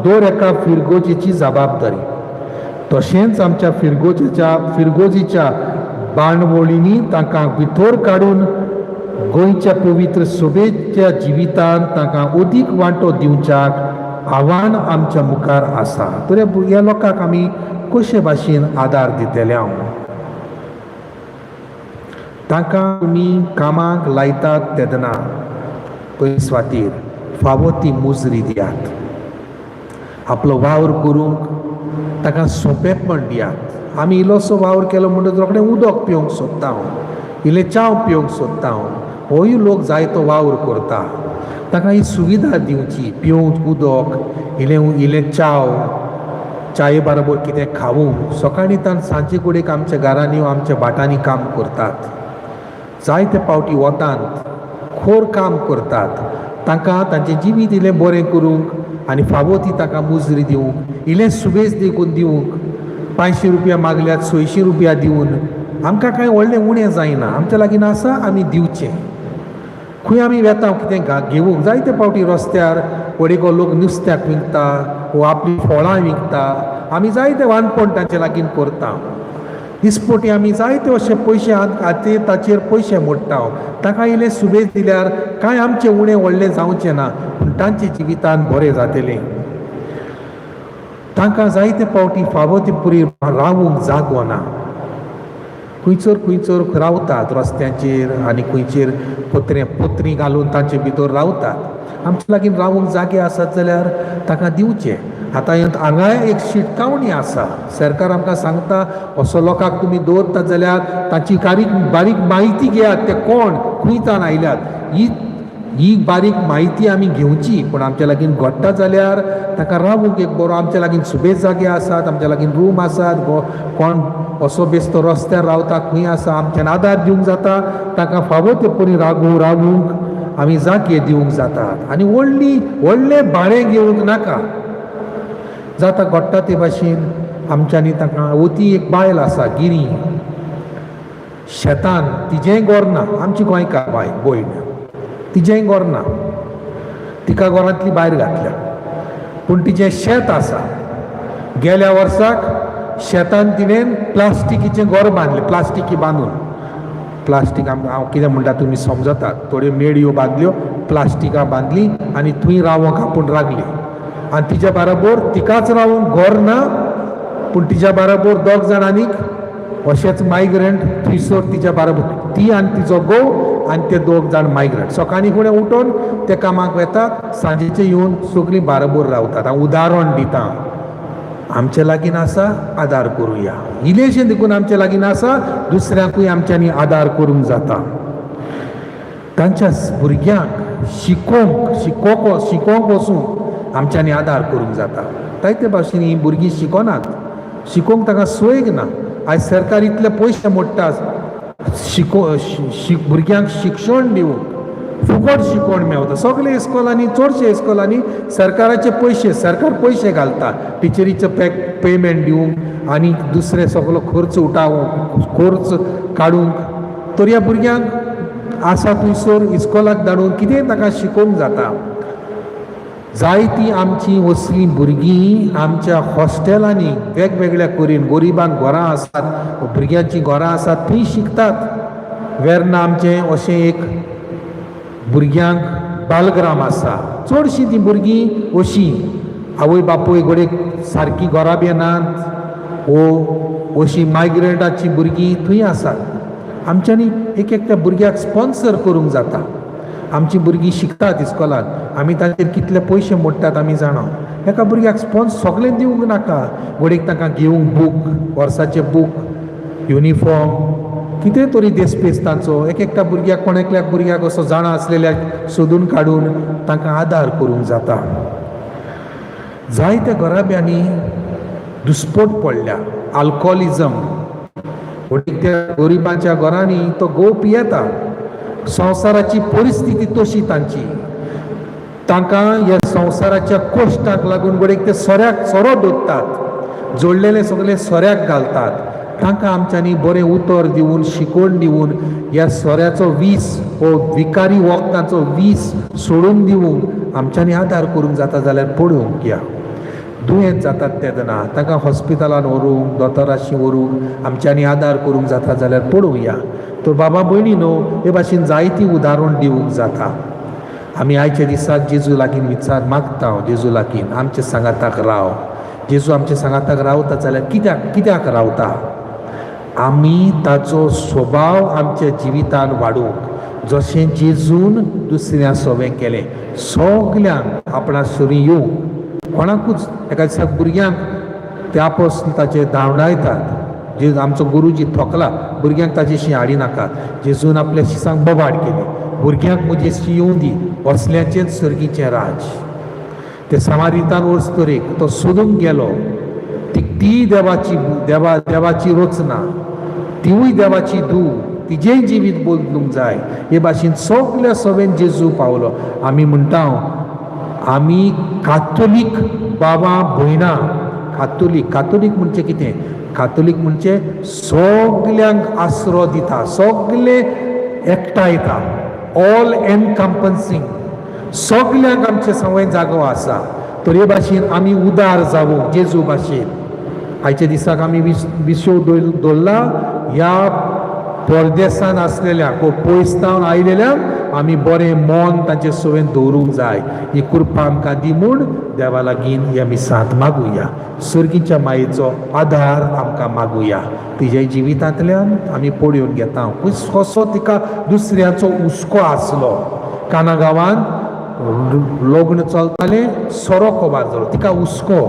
दर एका फिरगोजेची जबाबदारी. तशेंच आमच्या फिरगोजेच्या बांडवळींनी तांकां भितर काडून गोंयच्या पवित्र सोबेच्या जिवितांत तांकां अदीक वांटो दिवच्याक आव्हान आमच्या मुखार आसा. तर ह्या लोकांक आमी कशे भाशेन आदार दितले? हांव तांकां तुमी कामाक लायतात तेन्ना पयस स्वातीर फावो ती मुजरी दियात. आपलो वावर करूंक ताका सोंपेपण दियात. आमी इल्लोसो वावर केलो म्हणटकच रोखडें उदक पिवंक सोदता हांव, इल्लें च्याव पिवंक सोदता हांव. होय लोक जायतो वावर करता, ताका ही सुविधा दिवची, पिवंक उदक, इल्लें इल्लें च्याव, च्याये बरोबर कितें खावूंक. सकाळीं तान सांजे कडेक आमच्या घरांनी आमच्या भाटांनी काम करतात, जायते फावटी वतांत खोर काम करतात. तांकां तांचें जिवीत इल्लें बरें करूंक आनी फावो ती तांकां मुजरी दिवंक, इल्लें सुबेज देखून दिवंक, 500 रुपया मागल्यात 600 रुपया दिवन आमकां कांय व्हडलें उणें जायना. आमच्या लागीं आसा आमी दिवचें. खंय आमी वेता कितें घेवंक, जायते फावटी रस्त्यार वडेको लोक नुस्त्याक विकता वो आपलीं फळां विकता. आमी जायते वानपण तांचे लागीं करता. दिसपोटी आमी जायते अशे पयशे हातीर ताचेर पयशे मोडटा. ताका इल्लें सुबेज दिल्यार कांय आमचें उणें व्हडलें जावचें ना, पूण तांचे जिवितान बरें जातलें. तांकां जायते फावटी फावो ती पुरी रावूंक जागो ना. खंयसर खंयसर रावतात रस्त्यांचेर आनी खंयचेर पत्रे पत्री घालून तांचे भितर रावतात. आमचे लागीं रावूंक जागे आसात जाल्यार ताका दिवचें. आतां हांगाय एक शिटकावणी आसा. सरकार आमकां सांगता असो लोकांक तुमी दवरतात जाल्यार तांची बारीक म्हायती घेयात, ते कोण खंयच्यान आयल्यात, ही ही बारीक म्हायती आमी घेवची. पूण आमच्या लागीं घडटा जाल्यार ताका रावूंक एक बरो आमच्या लागीं सुबेज जागे आसात, आमच्या लागीं रूम आसात. कोण असो बेस्तो रस्त्यार रावता खंय आसा, आमच्यान आदार दिवंक जाता. ताका फावो ते परी रावूंक आमी जागे दिवंक जातात. आनी व्हडली व्हडलें भाडें घेवंक नाका. जाता घडटा ते भाशेन आमच्यांनी तांकां. ओती एक बायल आसा गिरी शेतान, तिजेंय गोर ना. आमची गोंयकार बाय भयण, तिजेंय गोर ना, तिका घरांतली भायर घातल्या, पूण तिजें शेत आसा. गेल्या वर्साक शेतान तिणें प्लास्टिकीचें घर बांदलें, प्लास्टिकी बांदून. प्लास्टीक हांव कितें म्हणटा तुमी समजतात. थोड्यो मेडयो बांदल्यो, प्लास्टिकां बांदलीं आनी थंय रावंक आपूण लागली. आनी तिच्या बरोबर तिकाच रावूंक घर ना, पूण तिच्या बरोबर दोग जाण आनीक अशेच मायग्रंट थंयसर तिच्या बरोबर, ती आनी तिचो घोव आनी ते दोग जाण मायग्रंट. सकाळीं फुडें उठून ते कामाक वेतात, सांजेचे येवन सगळीं बाराबोर रावतात. हांव उदाहरण दितां. आमचे लागीं आसा आदार करुया. इल्लेशें देखून आमचे लागीं आसा, दुसऱ्यांकूय आमच्यांनी आदार करूंक जाता. तांच्या भुरग्यांक शिकोवंक शिकोवंक शिकोवंक वचूंक आमच्यांनी आदार करूंक जाता. जायते भाशेन हीं भुरगीं शिकोनात, शिकोवंक तांकां सोय ना. आयज सरकार इतले पयशे मोडटा भुरग्यांक शिक्षण दिवंक, फुकट शिकवण मेवता सगळे इस्कॉलांनी, चडशे इस्कॉलांनी सरकाराचे पयशे, सरकार पयशे घालता टिचरीचो पेमेंट दिवंक आनी दुसरे सगलो खर्च उठावंक, खर्च काडूंक. तर ह्या भुरग्यांक आसा थंयसर इस्कॉलाक धाडून कितेंय ताका शिकोवंक जाता. जायतीं आमचीं असलीं भुरगीं आमच्या हॉस्टेलांनी वेगवेगळ्या करीन गरिबांक घरां आसात, भुरग्यांचीं घरां आसात, थंय शिकतात. वेर्ना आमचें अशें एक भुरग्यांक बालग्राम आसा. चडशीं तीं भुरगीं अशीं आवय बापूय घडये सारकीं घरा बी नात वो अशीं मायग्रंटाचीं भुरगीं थंय आसात. आमच्यांनी एक एकट्या भुरग्याक स्पॉन्सर करूंक जाता. आमचीं भुरगीं शिकतात इस्कॉलान, आमी तांचेर कितले पयशे मोडटात आमी जाणा. एका भुरग्याक स्पॉन्स सगळें दिवंक नाका, घडयेक तांकां घेवंक बूक, वर्साचे बूक, युनिफॉर्म, कितें तरी देसपेस तांचो एक एकट्या भुरग्याक, कोण एकल्याक भुरग्याक असो जाणा आसलेल्याक सोदून काडून तांकां आदार करूंक जाता. जायत्या घराब्यांनी दुस्पोट पडल्या, आल्कोहोलिजम. त्या गरिबांच्या घरांनी तो घोव पियेता. संवसाराची परिस्थिती तशी तांची. तांकां ह्या संवसाराच्या कश्टाक लागून घडयेक ते सोऱ्याक सोरो दोत्तात, जोडलेले सगळे सोऱ्याक घालतात. तांकां आमच्यांनी बरें उतर दिवन, शिकोवन दिवन ह्या सोऱ्याचो वीस हो विकारी वखदांचो वीस सोडून दिवंक आमच्यांनी आदार करूंक जाता जाल्यार पळोवंक या. दुयेंत जातात तेन्ना तांकां हॉस्पिटलान व्हरूंक, दोतोराशी व्हरूंक आमच्यांनी आदार करूंक जाता जाल्यार पळोवया. तर बाबा भयणी न्हू, हे भाशेन जायतीं उदाहरण दिवंक जाता. आमी आयच्या दिसाक जेजू लागीं विचार मागता, जेजू लागीं आमच्या सांगाताक राव. जेजू आमच्या सांगाताक रावता जाल्यार कित्याक कित्याक रावता? आमी ताचो स्वभाव आमच्या जिवितान वाडोवंक, जशें जेजून दुसऱ्या सोवें केलें, सगल्यांक आपणा सरीं येवंक, कोणाकूच एका दिसाक भुरग्यांक ते आपोस ताचे धांवडायतात. जे आमचो गुरुजी थोकला, भुरग्यांक ताजेशी हाडिनाकात. जेजून आपल्या शिसांक बोबाड केली, भुरग्यांक म्हजेशी येवं दी, असल्याचेंच सर्गीचें राज. ते समारितान वस्तरेक तो सोदूंक गेलो, ती देवाची देवा देवाची रचना, तिवूय देवाची धूव, तिजेंय जिवीत बदलूंक जाय. हे भाशेन सगल्या सवेन जेजू पावलो. आमी म्हणटा आमी कातोलीक बाबा भयणां, कातोलीक कातोलीक म्हणजे कितें? कातोलीक म्हणजे सगल्यांक आसरो दिता, सगले एकठांयता, ऑल एनकम्पन्सींग, सगल्यांक आमचे सवय जागो आसा. तर हे भाशेन आमी उदार जावूंक जेजू भाशेन. आयच्या दिसाक आमी विसव दवरला ह्या परदेसान आसलेल्या पयस तावन आयलेल्यांक आमी बरें मन तांचे सवेन दवरूंक जाय. ही कृपा आमकां दी म्हूण देवा लागीं ह्या मिसांत मागुया. सर्गीच्या मायेचो आदार आमकां मागुया. तिज्या जिवितांतल्यान आमी पळोवन घेता कसो तिका दुसऱ्याचो हुस्को आसलो. काना गांवांत लग्न चलतालें, सोरो कोबार जालो, तिका हुस्को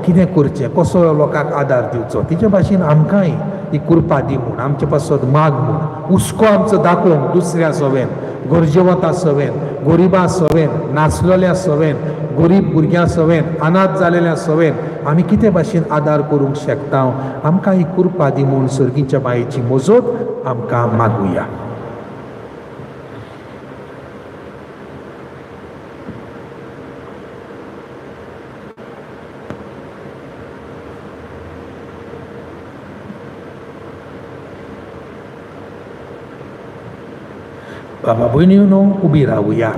कितें करचें, कसो लोकांक आदार दिवचो. तिचे भाशेन आमकांय ही कृपा दी म्हूण आमचे पासत माग म्हूण, हुस्को आमचो दाखोवंक दुसऱ्या सवेन, गरजेवंता सवेन, गरिबां सवेन, नाचलेल्या सवेन, गरीब भुरग्यां सवेन, अनाथ जालेल्या सवेन आमी कितें भाशेन आदार करूंक शकता. आमकां ही कृपा दी म्हूण सर्गीच्या मायेची मजत आमकां मागुया. बाबा भयणीनो, उबी रावया.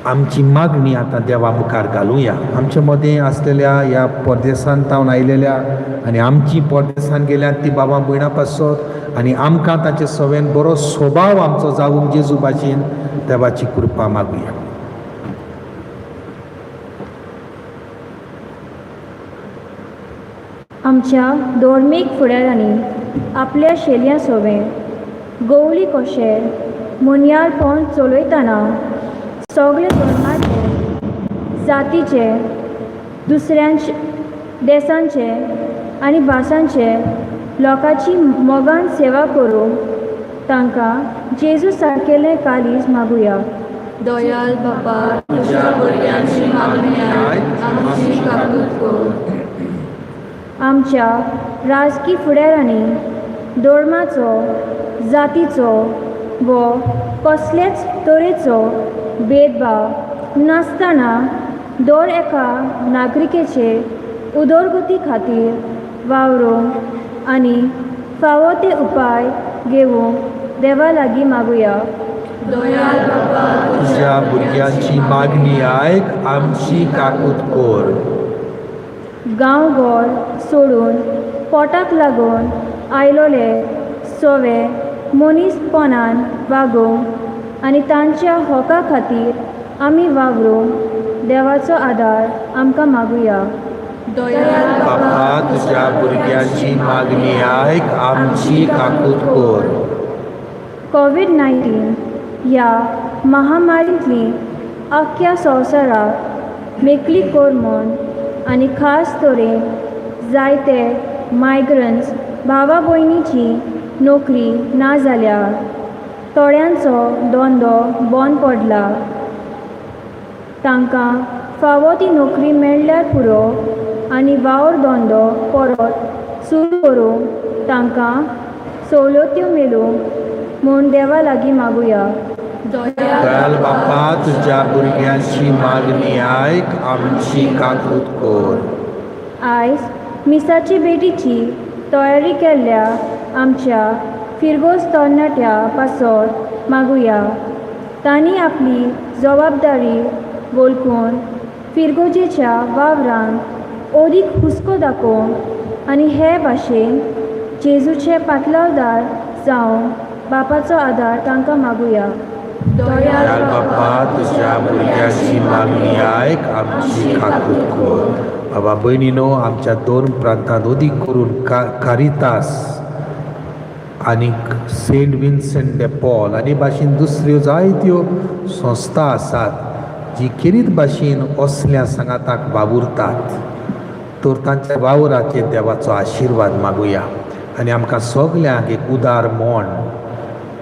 आमची मागणी आतां देवा मुखार घालुया. आमचे मदें आसलेल्या ह्या परदेसान तावन आयलेल्या आनी आमची परदेसान गेल्यात ती बाबा भयणां पासत आनी आमकां ताचे सवेन बरो स्वभाव आमचो जावूंक जेजू भाशेन देवाची कृपा मागुया. आमच्या धर्मीक फुडाऱ्यांनी आपल्या शेलयां सोवें गोवली कशें मोनयाळपण चलयतना सगळे धर्माचे, जातीचे, दुसऱ्यांचे, देशांचे आनी भासांचे लोकांची मोगान सेवा करूंक तांकां जेजू सारकेलें काळीज मागुया. दयाल बापा, तुज्या भुरग्यांची मागणी आयक, आमची काकूत कर. आमच्या राजकी फुडाऱ्यांनी धर्माचो, जातीचो वो कसलेच तरेचो भेदभाव नासतना दर एका नागरिकेचे उदरगती खातीर वावरूंक आनी फावो ते उपाय घेवंक देवा लागीं मागुया. दयाल बापा, तुज्या भुरग्यांची मागणी आयक, आमची काकूत कर. गांवघर सोडून पोटाक लागून आयलोले सोवे मनीसपणान वागोवंक आनी तांच्या होका खातीर आमी वावरूंक देवाचो आदार आमकां मागुया. दयाल बापा, तुज्या भुरग्यांची मागणी आयक, आमची काकूत कर. कोवीड 19 ह्या महामारींतली अख्ख्या संवसाराक मेकळी कर म्हूण आनी खास तरेन जायते मायग्रंट्स भावा भयणीची नोकरी ना जाल्या, थोड्यांचो धंदो बंद पडला, तांकां फावो ती नोकरी मेळ्ळ्यार पुरो आनी वावर धंदो परत सुरू करूंक तांकां सवलत्यो मेळूंक म्हूण देवा लागीं मागुया. दयाल बापा, तुज्या भुरग्यांची मागणी आयक, आमची काकूत कर. आयज मिसाची भेटीची तयारी केल्ल्या आमच्या फिरगोज तरणाट्या पासत मागुया. तांणी आपली जबाबदारी वळखून फिरगोजेच्या वावरान ओदीक हुस्को दाखोवंक आनी हे भाशेन जेजूचे पाटलावदार जावंक बापाचो आदार तांकां मागुया. दयाळ बापा, तुज्या भुरग्याची मागणी आयक, आमची काकूत कर. बाबा भयणीनो, आमच्या दोन प्रांतांत अदीक करून कारितास आनीक सेंट विन्संट दे पॉल आनी भाशेन दुसऱ्यो जायत्यो संस्था आसात जी खेरीत भाशेन असल्या सांगाताक वावुरतात. तर तांच्या वावराचेर देवाचो आशिर्वाद मागुया आनी आमकां सगल्यांक एक उदार मन,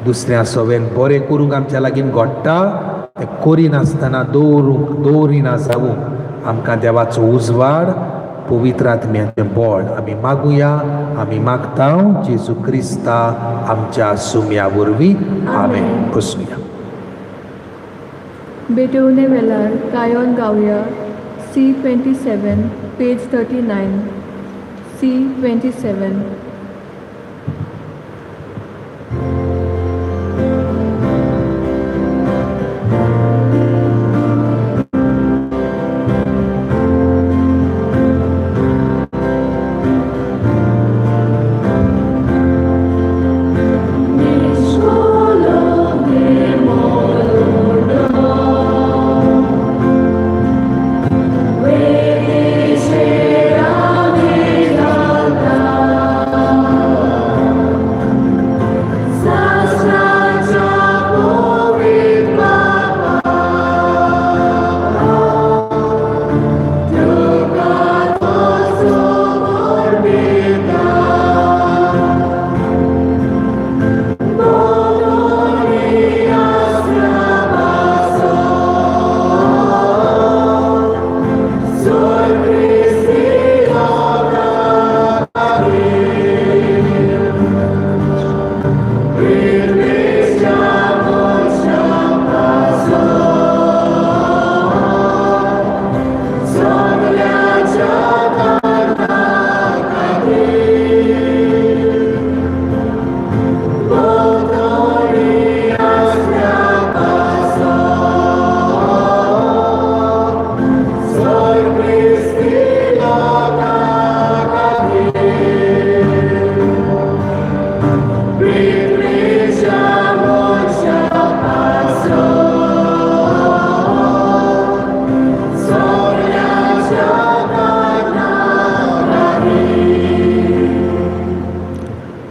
दुसऱ्या सवेन बरें करूंक आमच्या लागीं घडटा तें करिनासतना दवरूंक दवरिना जावूंक आमकां देवाचो उजवाड, पवित्र आत्म्याचें बळ आमी मागुया. आमी मागता जेजू क्रिस्ता आमच्या सुम्या वरवीं, आमेन. बसुया. भेटवणे वेळार गायोन गावया C 27, page 39, C 27.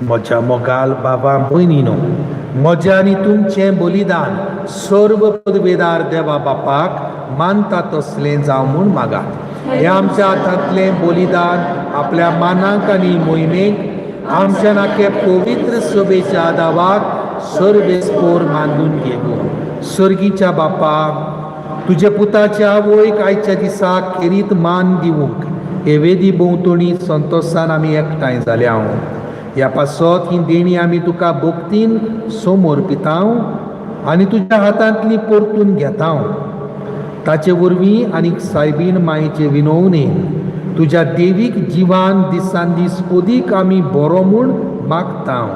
म्हज्या मोगाल बाबा भयणीनो, म्हजें आनी तुमचें बलिदान सर्व पदवेदार देवा बापाक मानता तसलें जावं म्हूण मागात. हें आमच्या हातांतलें बलिदान आपल्या मानाक आनी मोहिमेक आमच्या नाके पवित्र सभेच्या दावाक सर्वेस्पोर मानून घेवूं. सर्गीच्या बापा, तुज्या पुताच्या आवयक आयच्या दिसा खेरीत मान दिवंक हे वेदी भोंवतणी संतोशान आमी एकठांय जाल्या. ह्या पासत ही देणी आमी तुका भक्तीन समर्पितांव आनी तुज्या हातांतली परतून घेतांव. ताचे वरवीं आनी सायबीण मायेचे विनवणेन तुज्या देवीक जिवान दिसान दीस अदीक आमी बरो म्हूण मागतांव.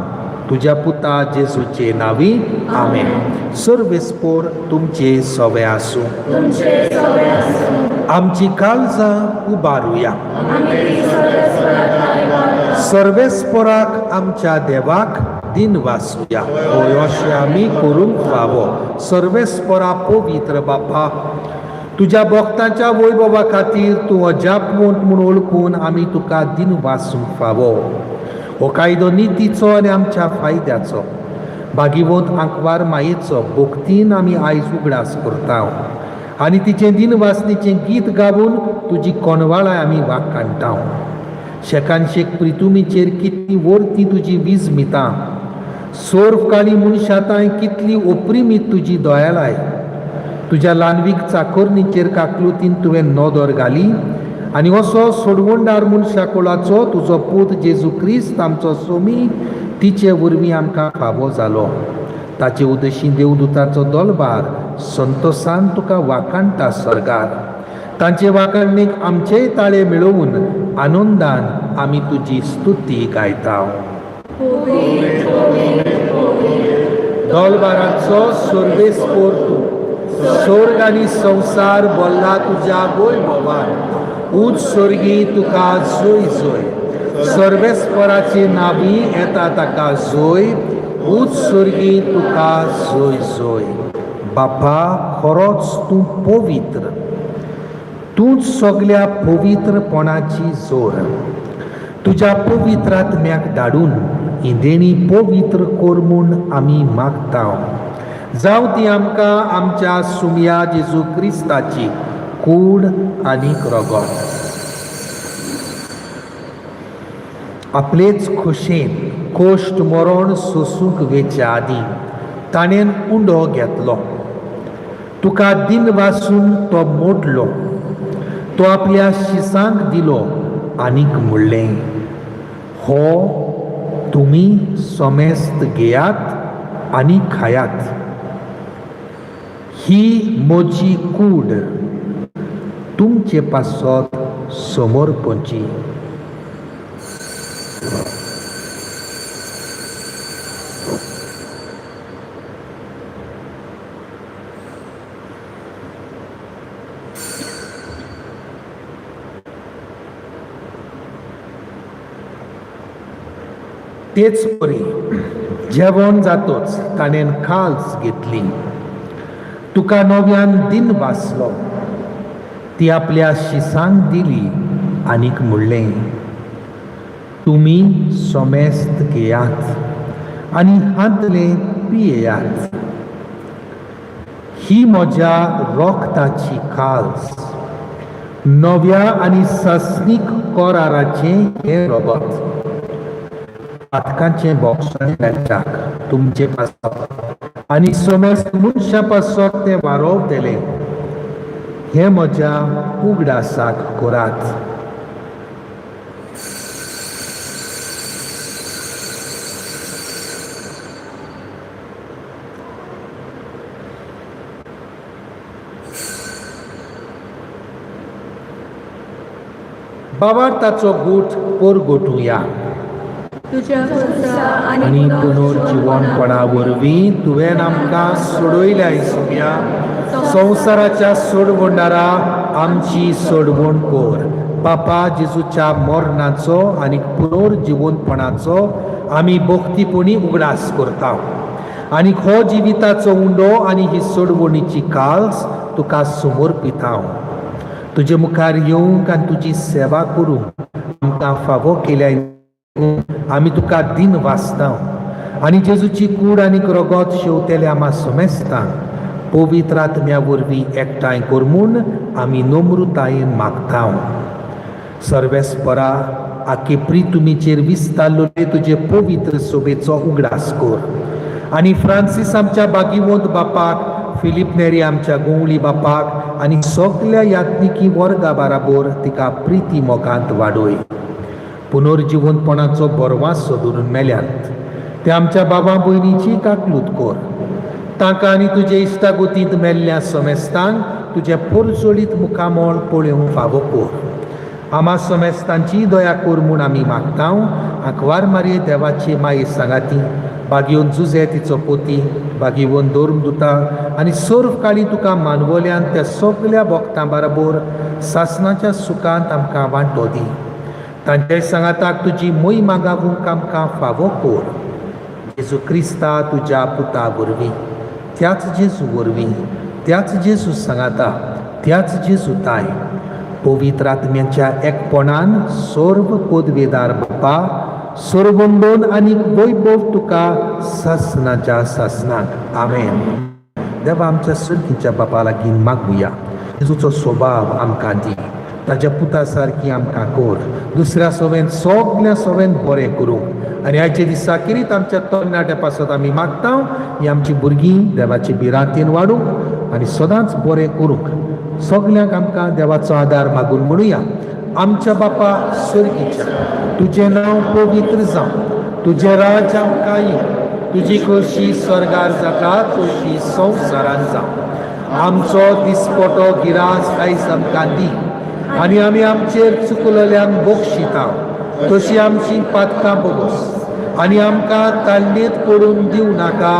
तुज्या पुता जेजूचे नांवी, आमेन. सर्वेस्पोर तुमचे सवे आसूं. आमची काळजां उबारुया. सर्वेस्पोराक आमच्या देवाक दिनवासुया. हय, अशें आमी करूंक फावो. सर्वेस्पोरा पवित्र बापा, तुज्या भक्तांच्या वैभवा खातीर तूं अजापवंत म्हूण वळखून आमी तुका दिनवासूंक फावो. हो कायदो नितीचो आनी आमच्या फायद्याचो. भागीवंत आंकवार मायेचो भक्तीन आमी आयज उगडास करता आनी तिचें दिनवासनीचें गीत गावन तुजी कोनवाळाय आमी वाखाणटा. शेकान शेक प्रितुमीचेर कितली वर्ती तुजी विजमितां, सोर्फ काळी मनशाताय कितली ओप्रिमीत तुजी दयालाय. तुज्या ल्हानवीक चाकोरणीचेर काकलुतीन तुवें नदर घाली आनी असो सोडवणदार मनशा कोळाचो तुजो पूत जेजू क्रिस्त आमचो सोमी तिचे वरवीं आमकां फावो जालो. ताचे उदेशी देवदूताचो दोलबार संतोसान तुका वाखाणटा सर्गार. तांचे वाखाणणेक आमचेय ताळे मेळोवन आनंदान आमी तुजी स्तुती गायता. दोलबाराचो सर्वेस्पोर तूं स्वर्ग आनी संवसार भरला तुज्या वैभवान. उंच स्वर्गी तुका जोय जोय. सर्वेस्पराची नावी येता ताका जोय. उंच स्वर्गी तुका जोय जोय. बापा, खरोच तूं पवित्र, तूंच सगल्या पवित्रपणाची जोर. तुज्या पवित्र आत्म्याक धाडून ही देणी पवित्र कर म्हूण आमी मागता. जावं ती आमकां आमच्या सुमया जेजू क्रिस्ताची कूड आनीक रगत. आपलेच खोशेन कोश्ट मरण सोसूंक वेच्या आदीं ताणें उंडो घेतलो. तुका दिन वासून तो मोडलो. तो आपल्या शिसांक दिलो आनीक म्हणलें, हो तुमी समेस्त घेयात आनी खायात. ही म्हजी कूड तुमचे पासत समर्पणची. तेच परी जेवण जातोच ताणें काल्स घेतली. तुका नव्यान दिन वाचलो. ती आपल्या शिसांक दिली आनीक म्हणलें, तुमी समेस्त घेयात आनी हांतले पियेयात. ही म्हज्या रोगताची काल्स, नव्या आनी सस्नीक कराराचें हें रगत. पातकांचें बोक्षण मेळटाक तुमचे पासत आनी समेस्त मनशां पासत तें वारोवतलें. हें म्हज्या उगडासाक करात. बाबार्थाचो गूट परगटुया. तुज्या खुर्सा आनी पुनर्जिवनपणा वरवीं तुवें आमकां सोडयल्या. सोम्या संवसाराच्या सोडवणारा, आमची सोडवण कर. बापा, जेजूच्या मरणाचो आनी पुनर्जिवनपणाचो आमी भक्तीपणी उगडास करता आनी हो जिविताचो उंडो आनी ही सोडवणीची काल्स तुका समर्पिता. तुजे मुखार येवंक आनी तुजी सेवा करूंक आमकां फावो केल्या आमी तुका दिन वाचता आनी जेजूची कूड आनी रगत शेवतेले आमा समेस्तांक पवित्र आत्म्या वरवीं एकठांय कर म्हूण आमी नम्रतायेन मागता. सर्वेस्परा, आखे प्रितुमीचेर विस्तारलेले तुजे पवित्र सोबेचो उगडास कर आनी फ्रांसीस आमच्या बागीवंत बापाक, फिलीप नेरी आमच्या गोंवळी बापाक आनी सगल्या यात्निकी वर्गा बाराबोर तिका प्रिती मोगांत वाडोय. पुनर्जिवनपणाचो बरवास सोदून मेल्यात ते आमच्या बाबा भयणीची काकलूत कर. तांकां आनी तुजे इश्टागोतींत मेल्ल्या समेस्तांक तुजें पोरजोळीत मुखामळ पळोवंक फावो कर. आमा समेस्तांची दया कर म्हूण आमी मागता. आंकवार मारये देवाची माई सांगाती, बागेवन जुजे तिचो पोती, बागेवन धर्मदुता आनी सर्व काळी तुका मानवल्यान त्या सगल्या भक्तां बराबर सासणाच्या सुखांत आमकां वांटो दी. तांच्या सांगाताक तुजी मोहिमा गावूंक आमकां फावो कर. जेजू क्रिस्ता तुज्या पुता वरवीं, त्याच जेजू वरवीं, त्याच जेजू सांगाता, त्याच जेजू ताय, पवित्र आत्म्याच्या एकपणान सर्व पदवेदार बापा, सर्वंदोन आनी वैभव तुका सासणाच्या सासणाक. आमेन. देवा आमच्या सर्गीच्या बापा लागीं मागुया. जेजूचो स्वभाव आमकां दी, ताज्या पुता सारकी आमकां कर, दुसऱ्या सवेन सगल्या सवेन बरें करूंक. आनी आयच्या दिसा किरीत आमच्या तरणाट्या पासत आमी मागता, ही आमची भुरगीं देवाची भिरांतीन वाडूंक आनी सदांच बरें करूंक. सगल्यांक आमकां देवाचो आदार मागून म्हणुया. आमच्या बापा सर्गीच्या, तुजें नांव पवित्र जावं, तुजें राज्य आमकां येवं, तुजी खोशी स्वर्गार जाता तशी संवसारान जावं. आमचो दिसपटो गिरास आयज आमकां दी आनी आमी आमचेर चुकलल्यांक बक्षिता तशी आमची पातकां बोगस आनी आमकां ताळणेंत पडून दिवं नाका,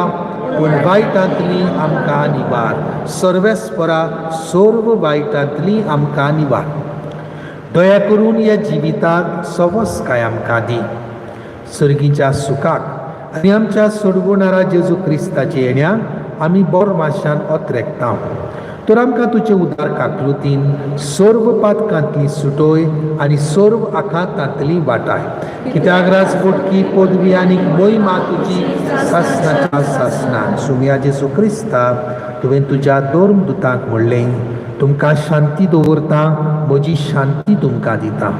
पूण वायटांतली आमकां निवार. सर्वेस्परा, सर्व वायटांतली आमकां निवार. दया करून ह्या जिवितांत सवसकाय आमकां दी. सर्गीच्या सुखाक आनी आमच्या सोडवणारा जेजू क्रिस्ताचे येण्याक आमी बोरमाशान अत्रेकता. तर आमकां तुजे उदार काकलुतीन सर्व पातकांतली सुटोय आनी सर्व आखातांतली वाटाय. कित्याक राजपोटकी पदवी आनी मोहिमा तुजी सासनाच्या सासनान. सुमया जेजू क्रिस्ता, तुवें तुज्या धर्म दुतांक म्हणलें, तुमकां शांती दवरता, म्हजी शांती तुमकां दिता.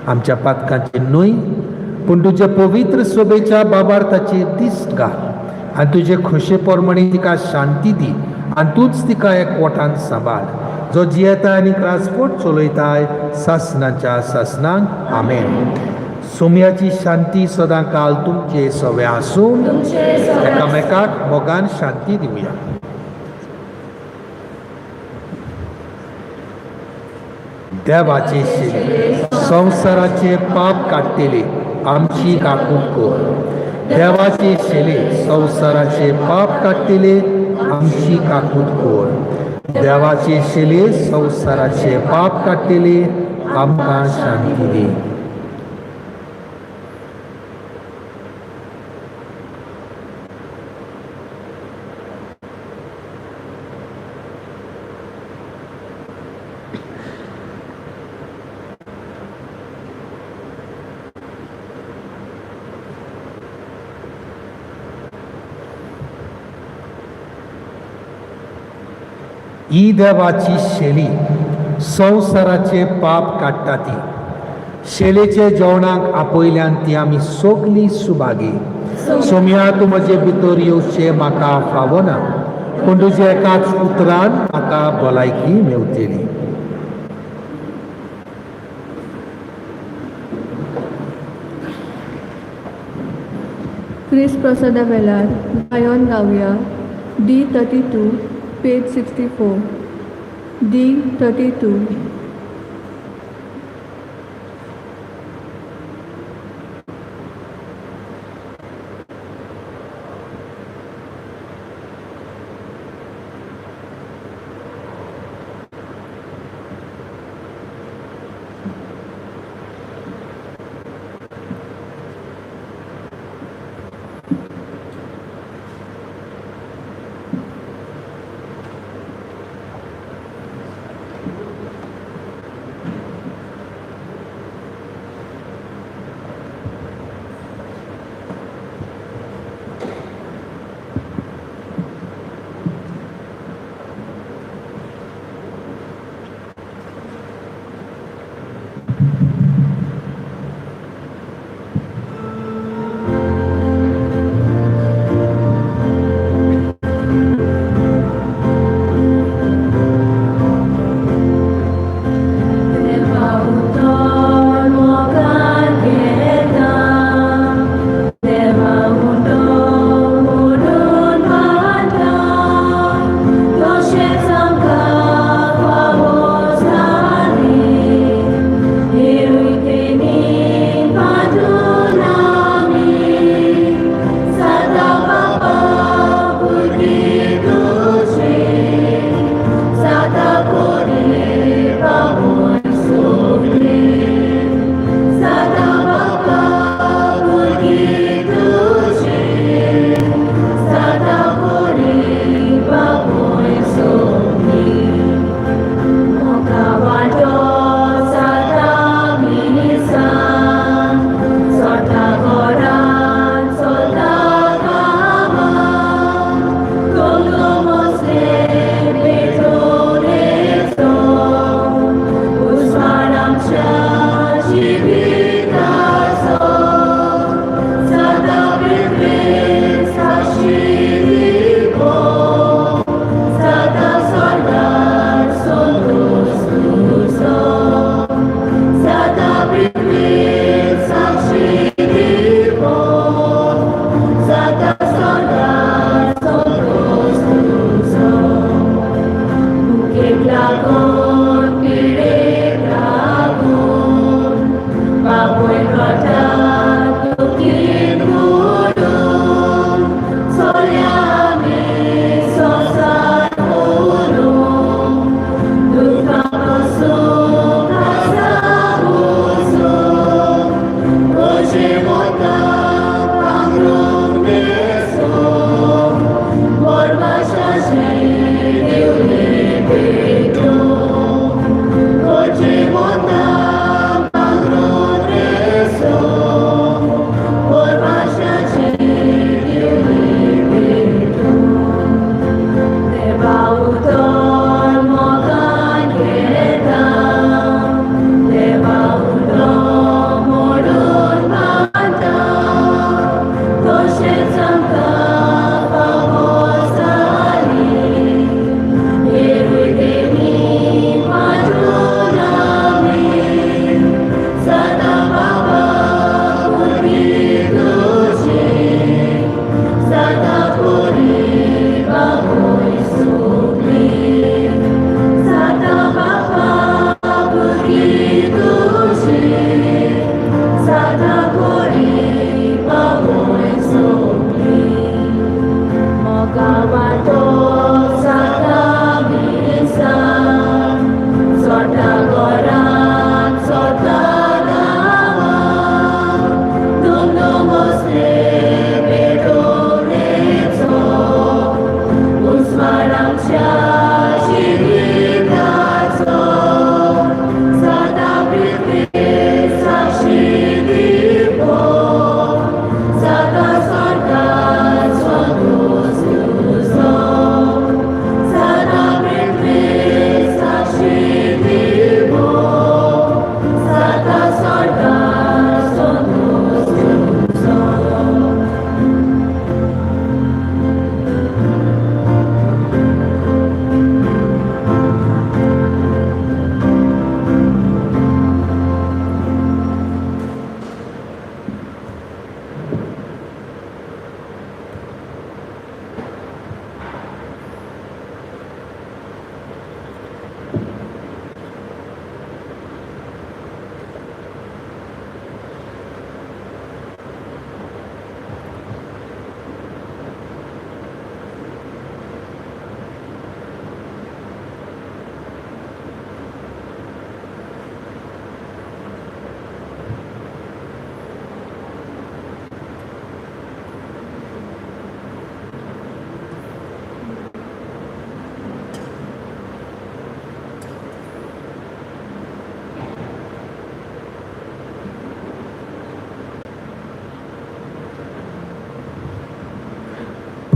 आमच्या पातकांचे न्हय पूण तुज्या पवित्र सोबेच्या बाबार्थाचेर दिश्ट घाल आनी तुजे खोशे प्रमाणे तिका शांती दी आनी तूंच तिका एकवटान सांबाळ, जो जियेता आनी राजपोट चलयताय सासनाच्या सासनाक. आमेन. सोम्याची शांती सदां काल तुमचे सवे आसूं. एकामेकाक मोगान शांती दिवया. देवाचे शिले संवसाराचे पाप काडटेले आमची काकूट कर. देवाचे शेले संवसाराचे पाप काडटेले आमची काकूट कर. देवाचे शेले संवसाराचे पाप काडटेले आमकां शांती दी. ही देवाची शेली संवसाराचे पाप काडटा. ती शेलेचे जेवणाक आपयल्यान ती आमी सगलीं सुभागी. सोम्या, तूं म्हजे भितर येवचें म्हाका फावना, पूण तुज्या एकाच उतरान म्हाका भलायकी मेवतली. क्रिस्त प्रसादा वेळार गायोन गावया D 32 page 64 D 32.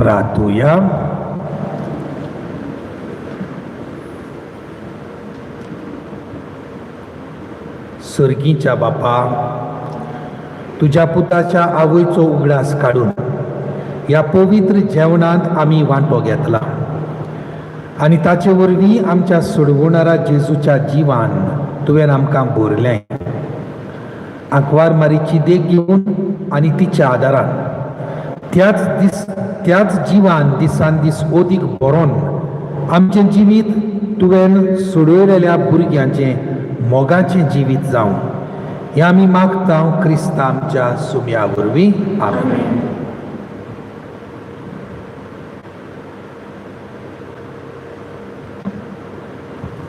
प्रार्थुया. सर्गीच्या बापा, तुज्या पुताच्या आवयचो उगडास काडून ह्या पवित्र जेवणांत आमी वांटो घेतला आनी ताचे वरवीं आमच्या सोडवणारा जेजूच्या जिवान तुवें आमकां भरलें. आंकवार मारीची देख घेवन आनी तिच्या आदारान त्याच जिवान दिसान दीस ओदीक बरोवन आमचें जिवीत तुवें सोडयलेल्या भुरग्यांचें मोगाचें जिवीत जावं हें आमी मागता क्रिस्ता आमच्या सुम्या वरवीं. आमेन.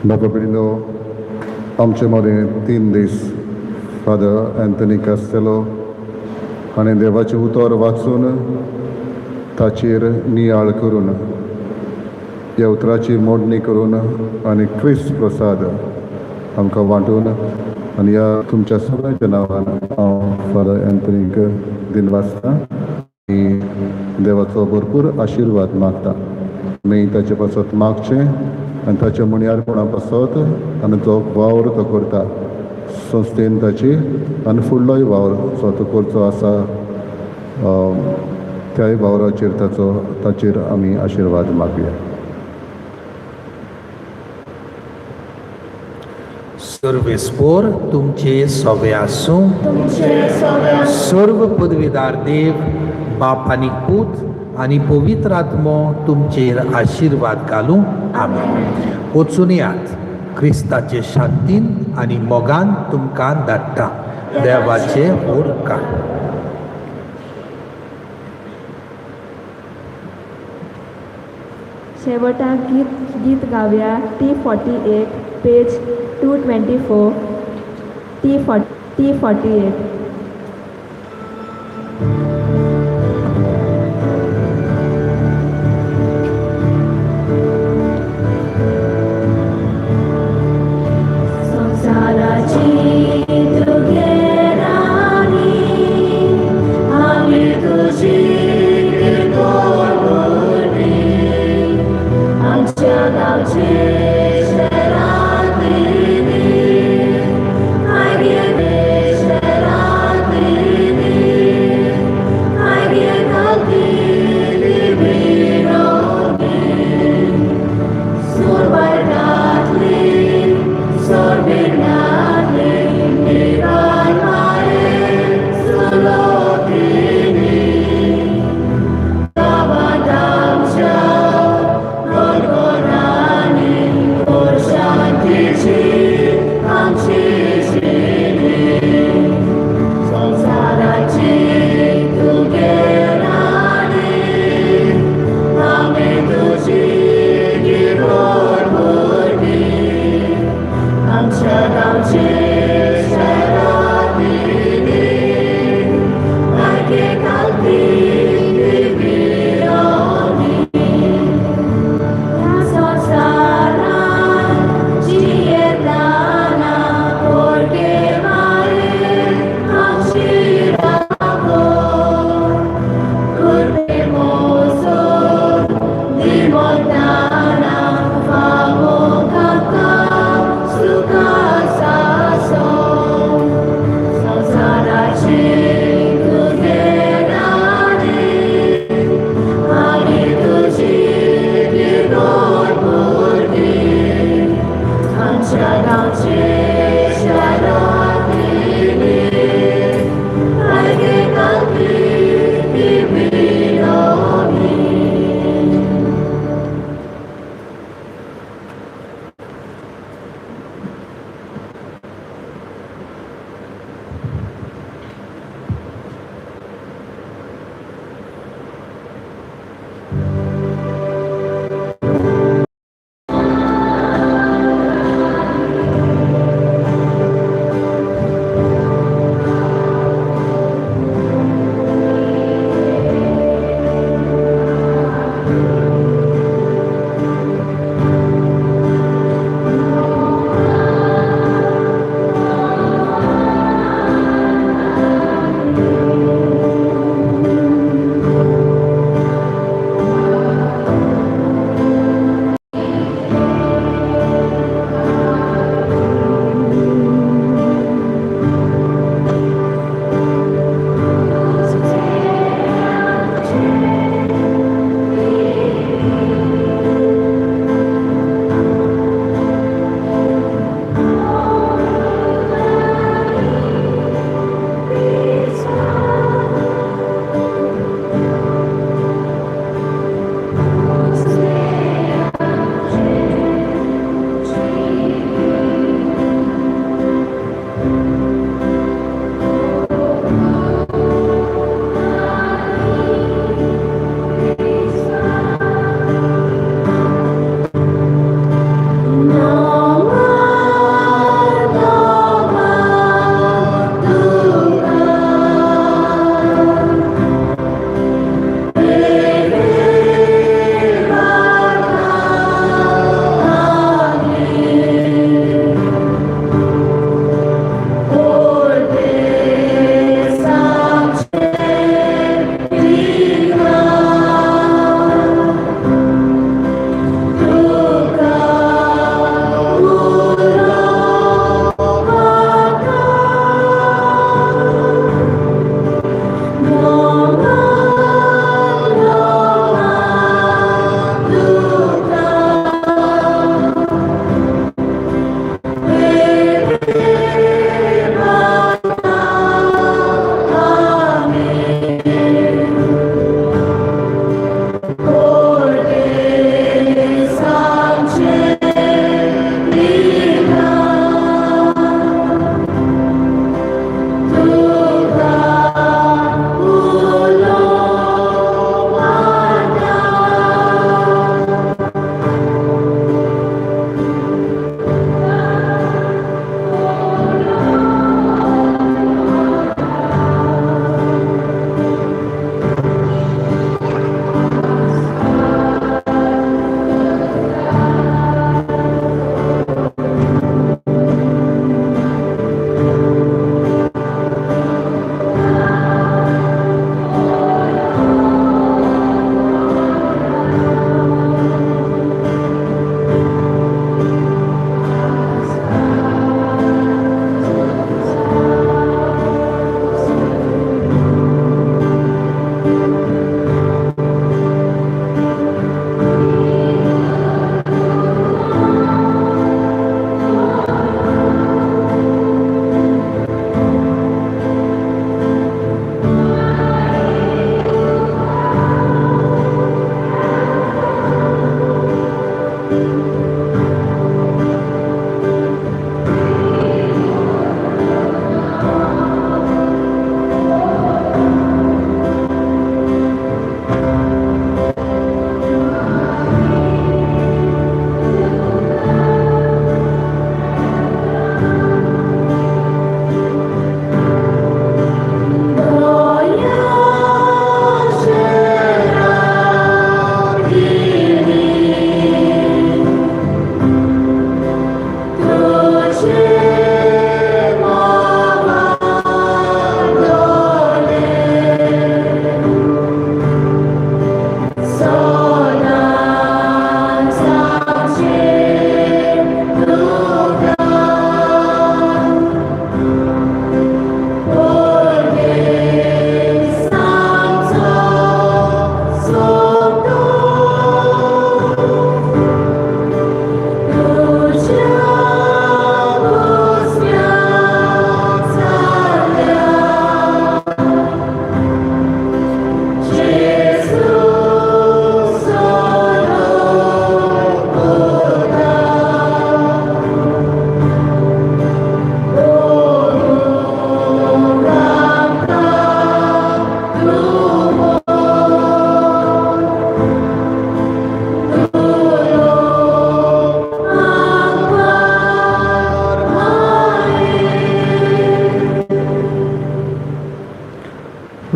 बाबा भयणीनो, आमचे मदें 3 दीस फादर अँथनी कास्तेलो हाणें देवाचें उतर वाचून ताचेर नियाळ करून ह्या उतराची मोडणी करून आनी क्रिस्त प्रसाद आमकां वांटून आनी ह्या तुमच्या सगळ्यांच्या नांवान हांव फादर अँथनीक दिनवासता आनी देवाचो भरपूर आशिर्वाद मागता. आमी ताचे पासत मागचें आनी ताच्या म्हणयारपणा पासत आनी जो वावर तो करता संस्थेन ताची आनी फुडलोय वावर जो तो करचो आसा त्याय वावराचेर ताचेर आमी आशिर्वाद मागया. सर्वेस्पोर तुमचे सोबे आसूं. सर्व पदवीदार देव बाप आनी पूत आनी पवित्र आत्मो तुमचेर आशिर्वाद घालूं. आमेन. वचून यात, क्रिस्ताचे शांतीन आनी मोगान तुमकां धाडटा. देवाचे उपकार. शेवटाक गीत गावया. T48 page 224 T48.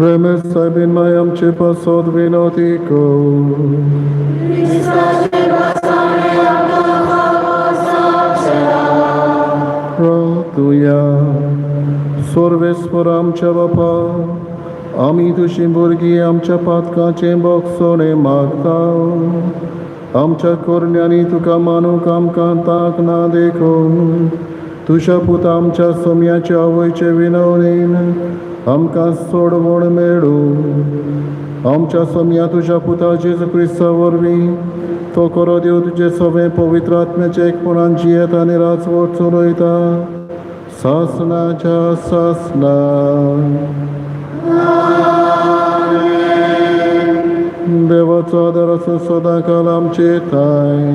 रेमेस सायबीन माय आमचे पासत विनोती कर. प्रार्थुया. सर्वेस्पर आमच्या बापा, आमी तुजी भुरगीं आमच्या पातकाचें बोगसणें मागता. आमच्या करण्यांनी तुका मानूंक आमकां तांक ना देखून तुज्या पुता आमच्या सोम्याच्या आवयचे विनवणेन आमकां सोडवण मेळूं. आमच्या सोम्या तुज्या पुता जेजू क्रिस्ता वरवीं तो करो देव तुजे सगळे पवित्र आत्म्याचे एकपणान जियेत आनी राजवट चलयता सासनाच्या सासना. देवाचो आदार आसूं सदांकाल आमचे थांय.